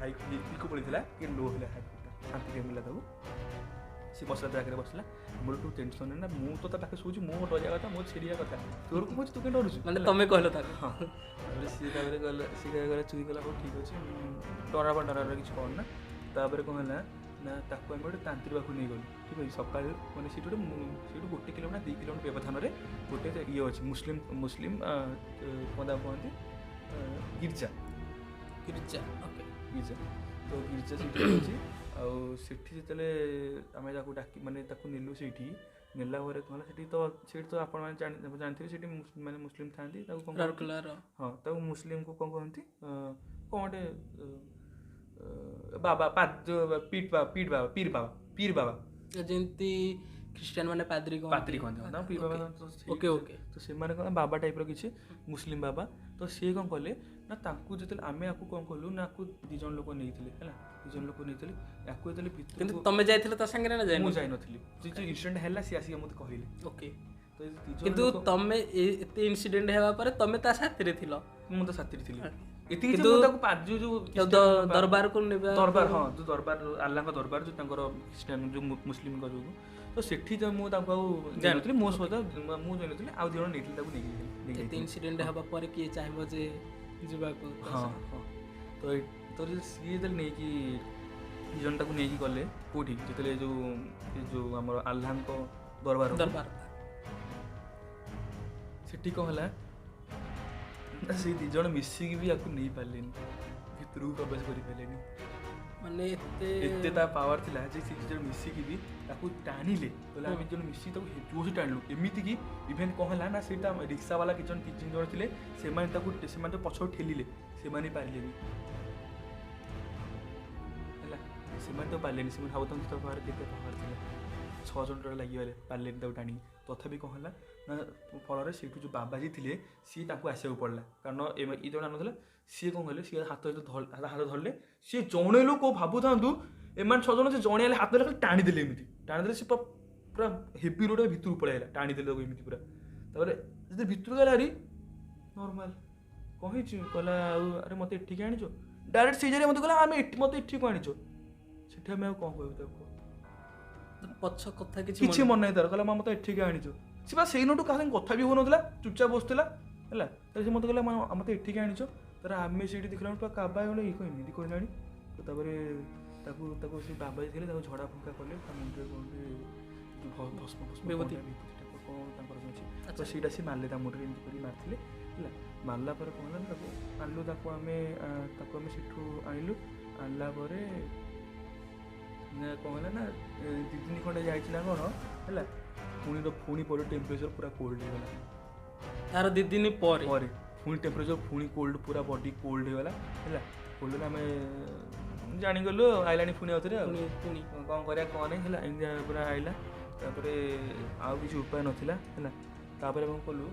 high Piku ପଳେଇଥିଲା, ଟିକେ ଲୋ ହେଲା ହାର୍ଟ ବିଟ୍ଟା, ଶାନ୍ତି ଟିକେ ମିଳିଲା ତାକୁ। ସେ ବସିଲା ତା ଆଗରେ ବସିଲା, ମୋର ତୁ ଟେନସନ୍ ନା, ମୁଁ ତ ତା ପାଖରେ ଶୋଉଛି, ମୁଁ ଡରିବା କଥା, ମୁଁ ଛିଡ଼ିବା କଥା, ତୋର କ'ଣ ଅଛି, ତୁ କାଇଁ ଡରୁଛୁ? ମାନେ ତମେ କହିଲ ତାକୁ। ହଁ, ତାପରେ ସିଏ ତାପରେ କହିଲା, ସିଏ କହିଲା ଚୁଇ କହିଲା ହଉ ଠିକ୍ ଅଛି, ଡରାବା ଡରାର କିଛି କର ନା। ତାପରେ କ'ଣ ହେଲା ନା, ତାକୁ ଆମେ ଗୋଟେ ତାନ୍ତ୍ରିକ ପାଖକୁ ନେଇଗଲୁ, ଠିକ୍ ଅଛି। ସକାଳୁ ମାନେ ସେଇଠି ଗୋଟେ, ସେଇଠୁ 1 କିଲୋମିଟର 2 କିଲୋମିଟର ବ୍ୟବଧାନରେ ଗୋଟେ ଇଏ ଅଛି, ମୁସଲିମ ମୁସଲିମ କ'ଣ ତାକୁ କୁହନ୍ତି, ଗିର୍ଜା, ଗିର୍ଜା, ଓକେ, ଗିର୍ଜା। ତ ଗିର୍ଜା ସେଇଠି ଅଛି। ଆଉ ସେଠି ଯେତେବେଳେ ଆମେ ତାକୁ ଡାକି ମାନେ ତାକୁ ନେଲୁ ସେଇଠି, ନେଲା ପରେ କ'ଣ ହେଲା ସେଠି ତ, ସେଇଠି ତ ଆପଣମାନେ ଜାଣିଥିବେ ସେଇଠି ମାନେ ମୁସଲିମ ଥାଆନ୍ତି, ତାକୁ କ'ଣ, ହଁ ତାକୁ ମୁସଲିମକୁ କ'ଣ କହନ୍ତି, କ'ଣ ଗୋଟେ ବାବା, ପିଟ୍ ବାବା, ପିଟ୍ ବାବା, ପୀର ବାବା, ପୀର ବାବା, ଯେମିତି ଖ୍ରୀଷ୍ଟିଆନ ମାନେ ପାଦ୍ରୀ ପାଦ୍ରୀ କହନ୍ତି, ପୀର ବାବା। ଓକେ ଓକେ, ତ ସେମାନେ କ'ଣ ବାବା ଟାଇପ୍ର କିଛି ମୁସଲିମ ବାବା। ତ ସିଏ କ'ଣ କଲେ ନା, ତାଙ୍କୁ ଯେତେବେଳେ ଆମେ ଆକୁ କ'ଣ କଲୁ ନା, ଆକୁ 2 ଜଣ ଲୋକ ନେଇଥିଲେ ହେଲା, 2 ଜଣ ଲୋକ ନେଇଥିଲେ ଆକୁ ଯେତେବେଳେ ଭିତରକୁ। କିନ୍ତୁ ତମେ ଯାଇଥିଲ ତା ସାଙ୍ଗରେ ନା? ମୁଁ ଯାଇନଥିଲି, ଯୋଉ ଇନସିଡେଣ୍ଟ ହେଲା ସିଏ ଆସିକି ମୋତେ କହିଲେ। ଓକେ, କିନ୍ତୁ ତମେ ଏତେ ଇନସିଡେଣ୍ଟ ହେବା ପରେ ତମେ ତା ସାଥିରେ ଥିଲ? ମୁଁ ତା ସାଥିରେ ଥିଲି ଏତିକି, କିନ୍ତୁ ତାକୁ ଯୋଉ ଦରବାରକୁ ନେବା, ଦରବାର, ହଁ ଯୋଉ ଦରବାର, ଆଲ୍ଲାହଙ୍କ ଦରବାର ଯୋଉ ତାଙ୍କର ଖ୍ରୀଷ୍ଟିଆନ ଯୋଉ ମୁସଲିମଙ୍କ ଯୋଉ, ତ ସେଠି ତ ମୁଁ ତାଙ୍କୁ ଆଉ ଯାଇନଥିଲି, ମୋ ସହିତ ମୁଁ ଯାଇନଥିଲି, ଆଉ 2 ଜଣ ନେଇଥିଲି ତାକୁ ନେଇକି। ଏତେ ଇନସିଡେଣ୍ଟ ହେବା ପରେ କିଏ ଚାହିଁବ ଯେ ଯିବାକୁ? ହଁ ହଁ, ତ ତ ସିଏ ଯେତେବେଳେ ନେଇକି 2 ଜଣ ତାକୁ ନେଇକି ଗଲେ କୋଉଠି, ଯେତେବେଳେ ଯୋଉ ଯୋଉ ଆମର ଆଲ୍ଲାହଙ୍କ ଦରବାର, ଦରବାର, ସେଠି କ'ଣ ହେଲା ନା, ସେଇ 2 ଜଣ ମିଶିକି ବି ଆକୁ ନେଇପାରିଲେନି, ଭିତରକୁ ପ୍ରବେଶ କରିପାରିଲେନି। ମାନେ ଏତେ ଏତେ ତା ପାୱାର ଥିଲା ଯେ ସେ 2 ଜଣ ମିଶିକି ବି ତାକୁ ଟାଣିଲେ, କହିଲେ ଆମେ 2 ଜଣ ମିଶିକି ତାକୁ ଜୋରସେ ଟାଣିଲୁ, ଏମିତିକି ଇଭେନ୍ କ'ଣ ହେଲା ନା, ସେଇଟା ରିକ୍ସା ବାଲା କିଛି ଜଣ 3 ଜଣ ଥିଲେ, ସେମାନେ ତାକୁ ସେମାନେ ତ ପଛକୁ ଠେଲିଲେ, ସେମାନେ ପାରିଲେନି ହେଲା, ସେମାନେ ତ ପାରିଲେନି, ସେମାନେ ଭାବୁଥାନ୍ତି ତା ପାଖରେ କେତେ ପାୱାର ଥିଲା, 6 ଜଣ ଟୋଟାଲ ଲାଗିଗଲେ, ପାରିଲେନି ତାକୁ ଟାଣିକି। ତଥାପି କ'ଣ ହେଲା ନା, ଫଳରେ ସେଇଠୁ ଯେଉଁ ବାବାଜୀ ଥିଲେ ସିଏ ତାଙ୍କୁ ଆସିବାକୁ ପଡ଼ିଲା, କାରଣ ଏ ଜଣ ଆଣୁଥିଲା। ସିଏ କ'ଣ କଲେ, ସିଏ ହାତ ହାତ ଧରିଲେ, ସିଏ ଜଣେ ଲୋକ ଭାବୁଥାନ୍ତୁ ଏମାନେ 6 ଜଣ, ସେ ଜଣେ ହେଲେ ହାତ ଧରିଲେ, ଖାଲି ଟାଣିଦେଲେ, ଏମିତି ଟାଣିଦେଲେ, ସେ ପୁରା ହେଭି ରୋଡ଼ ଭିତରକୁ ପଳେଇଲା, ଟାଣିଦେଲେ ତାକୁ ଏମିତି ପୁରା। ତାପରେ ଯଦି ଭିତରକୁ ଗଲା ହାରି ନର୍ମାଲ, କ'ଣ ହେଇଛି? କହିଲା ଆଉ ଆରେ ମୋତେ ଏଠିକି ଆଣିଛ, ଡାଇରେକ୍ଟ ସେଇ ଜାଗାରେ ମୋତେ କହିଲା ଆମେ ଏଠି ମୋତେ ଏଠିକୁ ଆଣିଛ। ସେଠି ଆମେ ଆଉ କ'ଣ କହିବୁ ତାକୁ? ପଛ କଥା କିଛି ମନେ ନାହିଁ ତାର, କହିଲା ମା ମୋତେ ଏଠିକି ଆଣିଛ। ସେ ବା ସେଇ ନଠୁ କାହା ସାଙ୍ଗେ କଥା ବି ହେଉନଥିଲା, ଚୁପଚାପ ବସୁଥିଲା ହେଲା। ତାପରେ ସେ ମୋତେ କହିଲା ମୋତେ ଏଠିକି ଆଣିଛ। ତାପରେ ଆମେ ସେଇଠି ଦେଖିଲା ବେଳକୁ ପୁରା କାବା ହେଇଗଲା, ଇଏ କ'ଣ ଏମିତି କହିଲାଣି। ତ ତାପରେ ତାକୁ ତାକୁ ସେ ବାବାଜୀ ଥିଲେ ତାକୁ ଝଡ଼ା ଫୁଙ୍କା କଲେ, ତା ମୁଣ୍ଡରେ କ'ଣ ଭସ୍ମ ଫସ୍ମ ବିଭୂତି କ'ଣ ତାଙ୍କର ଅଛି, ତ ସେଇଟା ସେ ମାରିଲେ ତା ମୁଣ୍ଡରେ ଏମିତି କରି ମାରିଥିଲେ ହେଲା। ମାରିଲା ପରେ କ'ଣ ହେଲା, ତାକୁ ଆଣିଲୁ, ତାକୁ ଆମେ ତାକୁ ଆମେ ସେଠୁ ଆଣିଲୁ। ଆଣିଲା ପରେ ନା କ'ଣ ହେଲା ନା, 2 ଦିନ ଖଣ୍ଡେ ଯାଇଛି ନା କ'ଣ ହେଲା, ପୁଣି ପୁଣି ପରେ ଟେମ୍ପରେଚର୍ ପୁରା କୋଲ୍ଡ ହେଇଗଲା। ତାର 2 ଦିନ ପରେ ପରେ ପୁଣି ଟେମ୍ପରେଚର୍ ପୁଣି କୋଲ୍ଡ, ପୁରା ବଡି କୋଲ୍ଡ ହେଇଗଲା ହେଲା। କୋଲ୍ଡ ହେଲା, ଆମେ ଜାଣିଗଲୁ ଆଇଲାଣି ପୁଣି ଆଉଥରେ, ଆଉ ପୁଣି କ'ଣ କରିବା କ'ଣ ନାହିଁ ହେଲା, ଏମିତି ପୁରା ଆଇଲା। ତାପରେ ଆଉ କିଛି ଉପାୟ ନଥିଲା ହେଲା। ତାପରେ କ'ଣ କଲୁ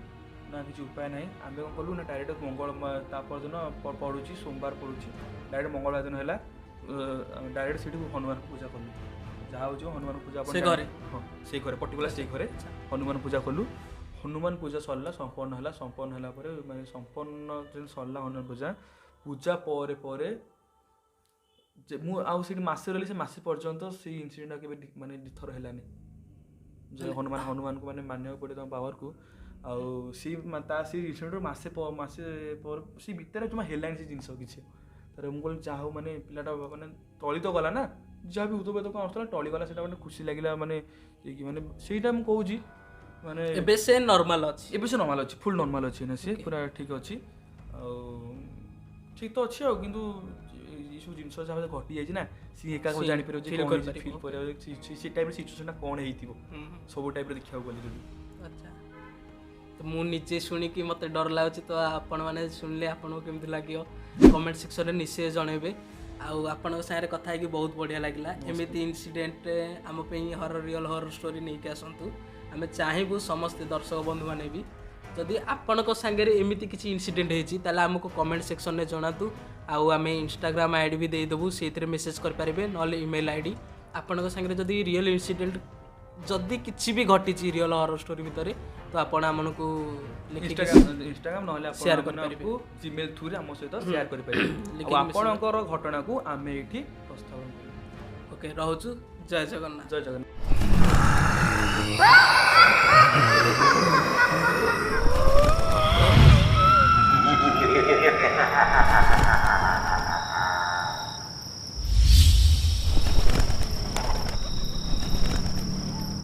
ନା କିଛି ଉପାୟ ନାହିଁ। ଆମେ କ'ଣ କଲୁ ନା ଡାଇରେକ୍ଟ ମଙ୍ଗଳ, ତା ପରଦିନ ପଡ଼ୁଛି, ସୋମବାର ପଡ଼ୁଛି, ଡାଇରେକ୍ଟ ମଙ୍ଗଳବାର ଦିନ ହେଲା, ଡାଇରେକ୍ଟ ସେଇଠି ହନୁମାନଙ୍କୁ ପୂଜା କଲୁ। ଯାହା ହେଉଛି ହନୁମାନ ପୂଜା ଆପଣ ସେ ଘରେ? ହଁ, ସେଇ ଘରେ, ପର୍ଟିକୁଲାର ସେଇ ଘରେ ହନୁମାନ ପୂଜା କଲୁ। ହନୁମାନ ପୂଜା ସରିଲା, ସମ୍ପନ୍ନ ହେଲା। ସମ୍ପନ୍ନ ହେଲା ପରେ, ମାନେ ସମ୍ପନ୍ନ ଯେମିତି ସରିଲା ହନୁମାନ ପୂଜା, ପୂଜା ପରେ ପରେ ଯେ ମୁଁ ଆଉ ସେଇଠି ମାସେ ରହିଲି, ସେ ମାସେ ପର୍ଯ୍ୟନ୍ତ ସେଇ ଇନସିଡେଣ୍ଟ କେବେ ମାନେ ଦୁଇଥର ହେଲାନି। ଯେ ହନୁମାନଙ୍କୁ ମାନେ ମାନିବାକୁ ପଡ଼ିବ ତାଙ୍କ ପାୱାରକୁ। ଆଉ ସେଇ ତା ସେଇ ଇନସିଡେଣ୍ଟରୁ ମାସେ ମାସେ ପରେ ସେଇ ଭିତରେ ଜମା ହେଲାନି ସେ ଜିନିଷ କିଛି। ତାପରେ ମୁଁ କହିଲି ଯାହା ହଉ, ମାନେ ପିଲାଟା ମାନେ ଟଳି ତ ଗଲା ନା, ଯାହା ବି ଭୂତ ପ୍ରେତ କ'ଣ ଆସୁଥିଲା ଟଳିଗଲା, ସେଇଟା ମାନେ ଖୁସି ଲାଗିଲା। ମାନେ କି ମାନେ ସେଇଟା ମୁଁ କହୁଛି ମାନେ ଏବେ ସେ ନର୍ମାଲ ଅଛି? ଏବେ ସେ ନର୍ମାଲ ଅଛି, ଫୁଲ୍ ନର୍ମାଲ ଅଛି ନା, ସିଏ ପୁରା ଠିକ୍ ଅଛି। ଆଉ ଠିକ୍ ତ ଅଛି ଆଉ, କିନ୍ତୁ ଏଇସବୁ ଜିନିଷ ଯାହା ଘଟି ଯାଇଛି ନା, ସିଏ ଏକା ସିଏ ଜାଣିପାରିବ ଯେ feel କ'ଣ ହେଇଛି, କରିପାରିବ। ଫିଲ୍ କରିବ ସେ ଟାଇପ୍ର ସିଚୁଏସନ୍ଟା କ'ଣ ହେଇଥିବ, ସବୁ ଟାଇପ୍ର ଦେଖିବାକୁ ଗଲେ ଯଦି। ଆଚ୍ଛା, ତ ମୁଁ ନିଜେ ଶୁଣିକି ମୋତେ ଡର ଲାଗୁଛି, ତ ଆପଣମାନେ ଶୁଣିଲେ ଆପଣଙ୍କୁ କେମିତି ଲାଗିବ କମେଣ୍ଟ ସେକ୍ସନରେ ନିଶ୍ଚୟ ଜଣେଇବେ। ଆଉ ଆପଣଙ୍କ ସାଙ୍ଗରେ କଥା ହେଇକି ବହୁତ ବଢ଼ିଆ ଲାଗିଲା। ଏମିତି ଇନସିଡେଣ୍ଟ ଆମ ପାଇଁ ହରର, ରିଅଲ୍ ହରର ଷ୍ଟୋରି ନେଇକି ଆସନ୍ତୁ। ଆମେ ଚାହିଁବୁ ସମସ୍ତେ ଦର୍ଶକ ବନ୍ଧୁମାନେ ବି, ଯଦି ଆପଣଙ୍କ ସାଙ୍ଗରେ ଏମିତି କିଛି ଇନସିଡେଣ୍ଟ ହେଇଛି ତାହେଲେ ଆମକୁ କମେଣ୍ଟ ସେକ୍ସନରେ ଜଣାନ୍ତୁ। ଆଉ ଆମେ ଇନଷ୍ଟାଗ୍ରାମ I D ବି ଦେଇଦେବୁ, ସେଇଥିରେ ମେସେଜ୍ କରିପାରିବେ, ନହେଲେ ଇମେଲ୍ I D. ଆପଣଙ୍କ ସାଙ୍ଗରେ ଯଦି ରିଅଲ୍ ଇନସିଡେଣ୍ଟ ଯଦି କିଛି ବି ଘଟିଛି ରିଅଲ୍ ହରର ଷ୍ଟୋରି ଭିତରେ, ତ ଆପଣ ଆମକୁ ଲେଖିକି ଇନଷ୍ଟାଗ୍ରାମ ନହେଲେ ଆପଣ share କରିପାରିବେ। ଆମକୁ ଜିମେଲ୍ ଥ୍ରୁରେ ଆମ ସହିତ ସେୟାର କରିପାରିବେ, ଆଉ ଲେଖିକି message ଆପଣଙ୍କର ଘଟଣାକୁ ଆମେ ଏଇଠି ପ୍ରସ୍ତାବ କରିବୁ। ଓକେ, ରହୁଛୁ, ଜୟ ଜଗନ୍ନାଥ। ଜୟ ଜଗନ୍ନାଥ।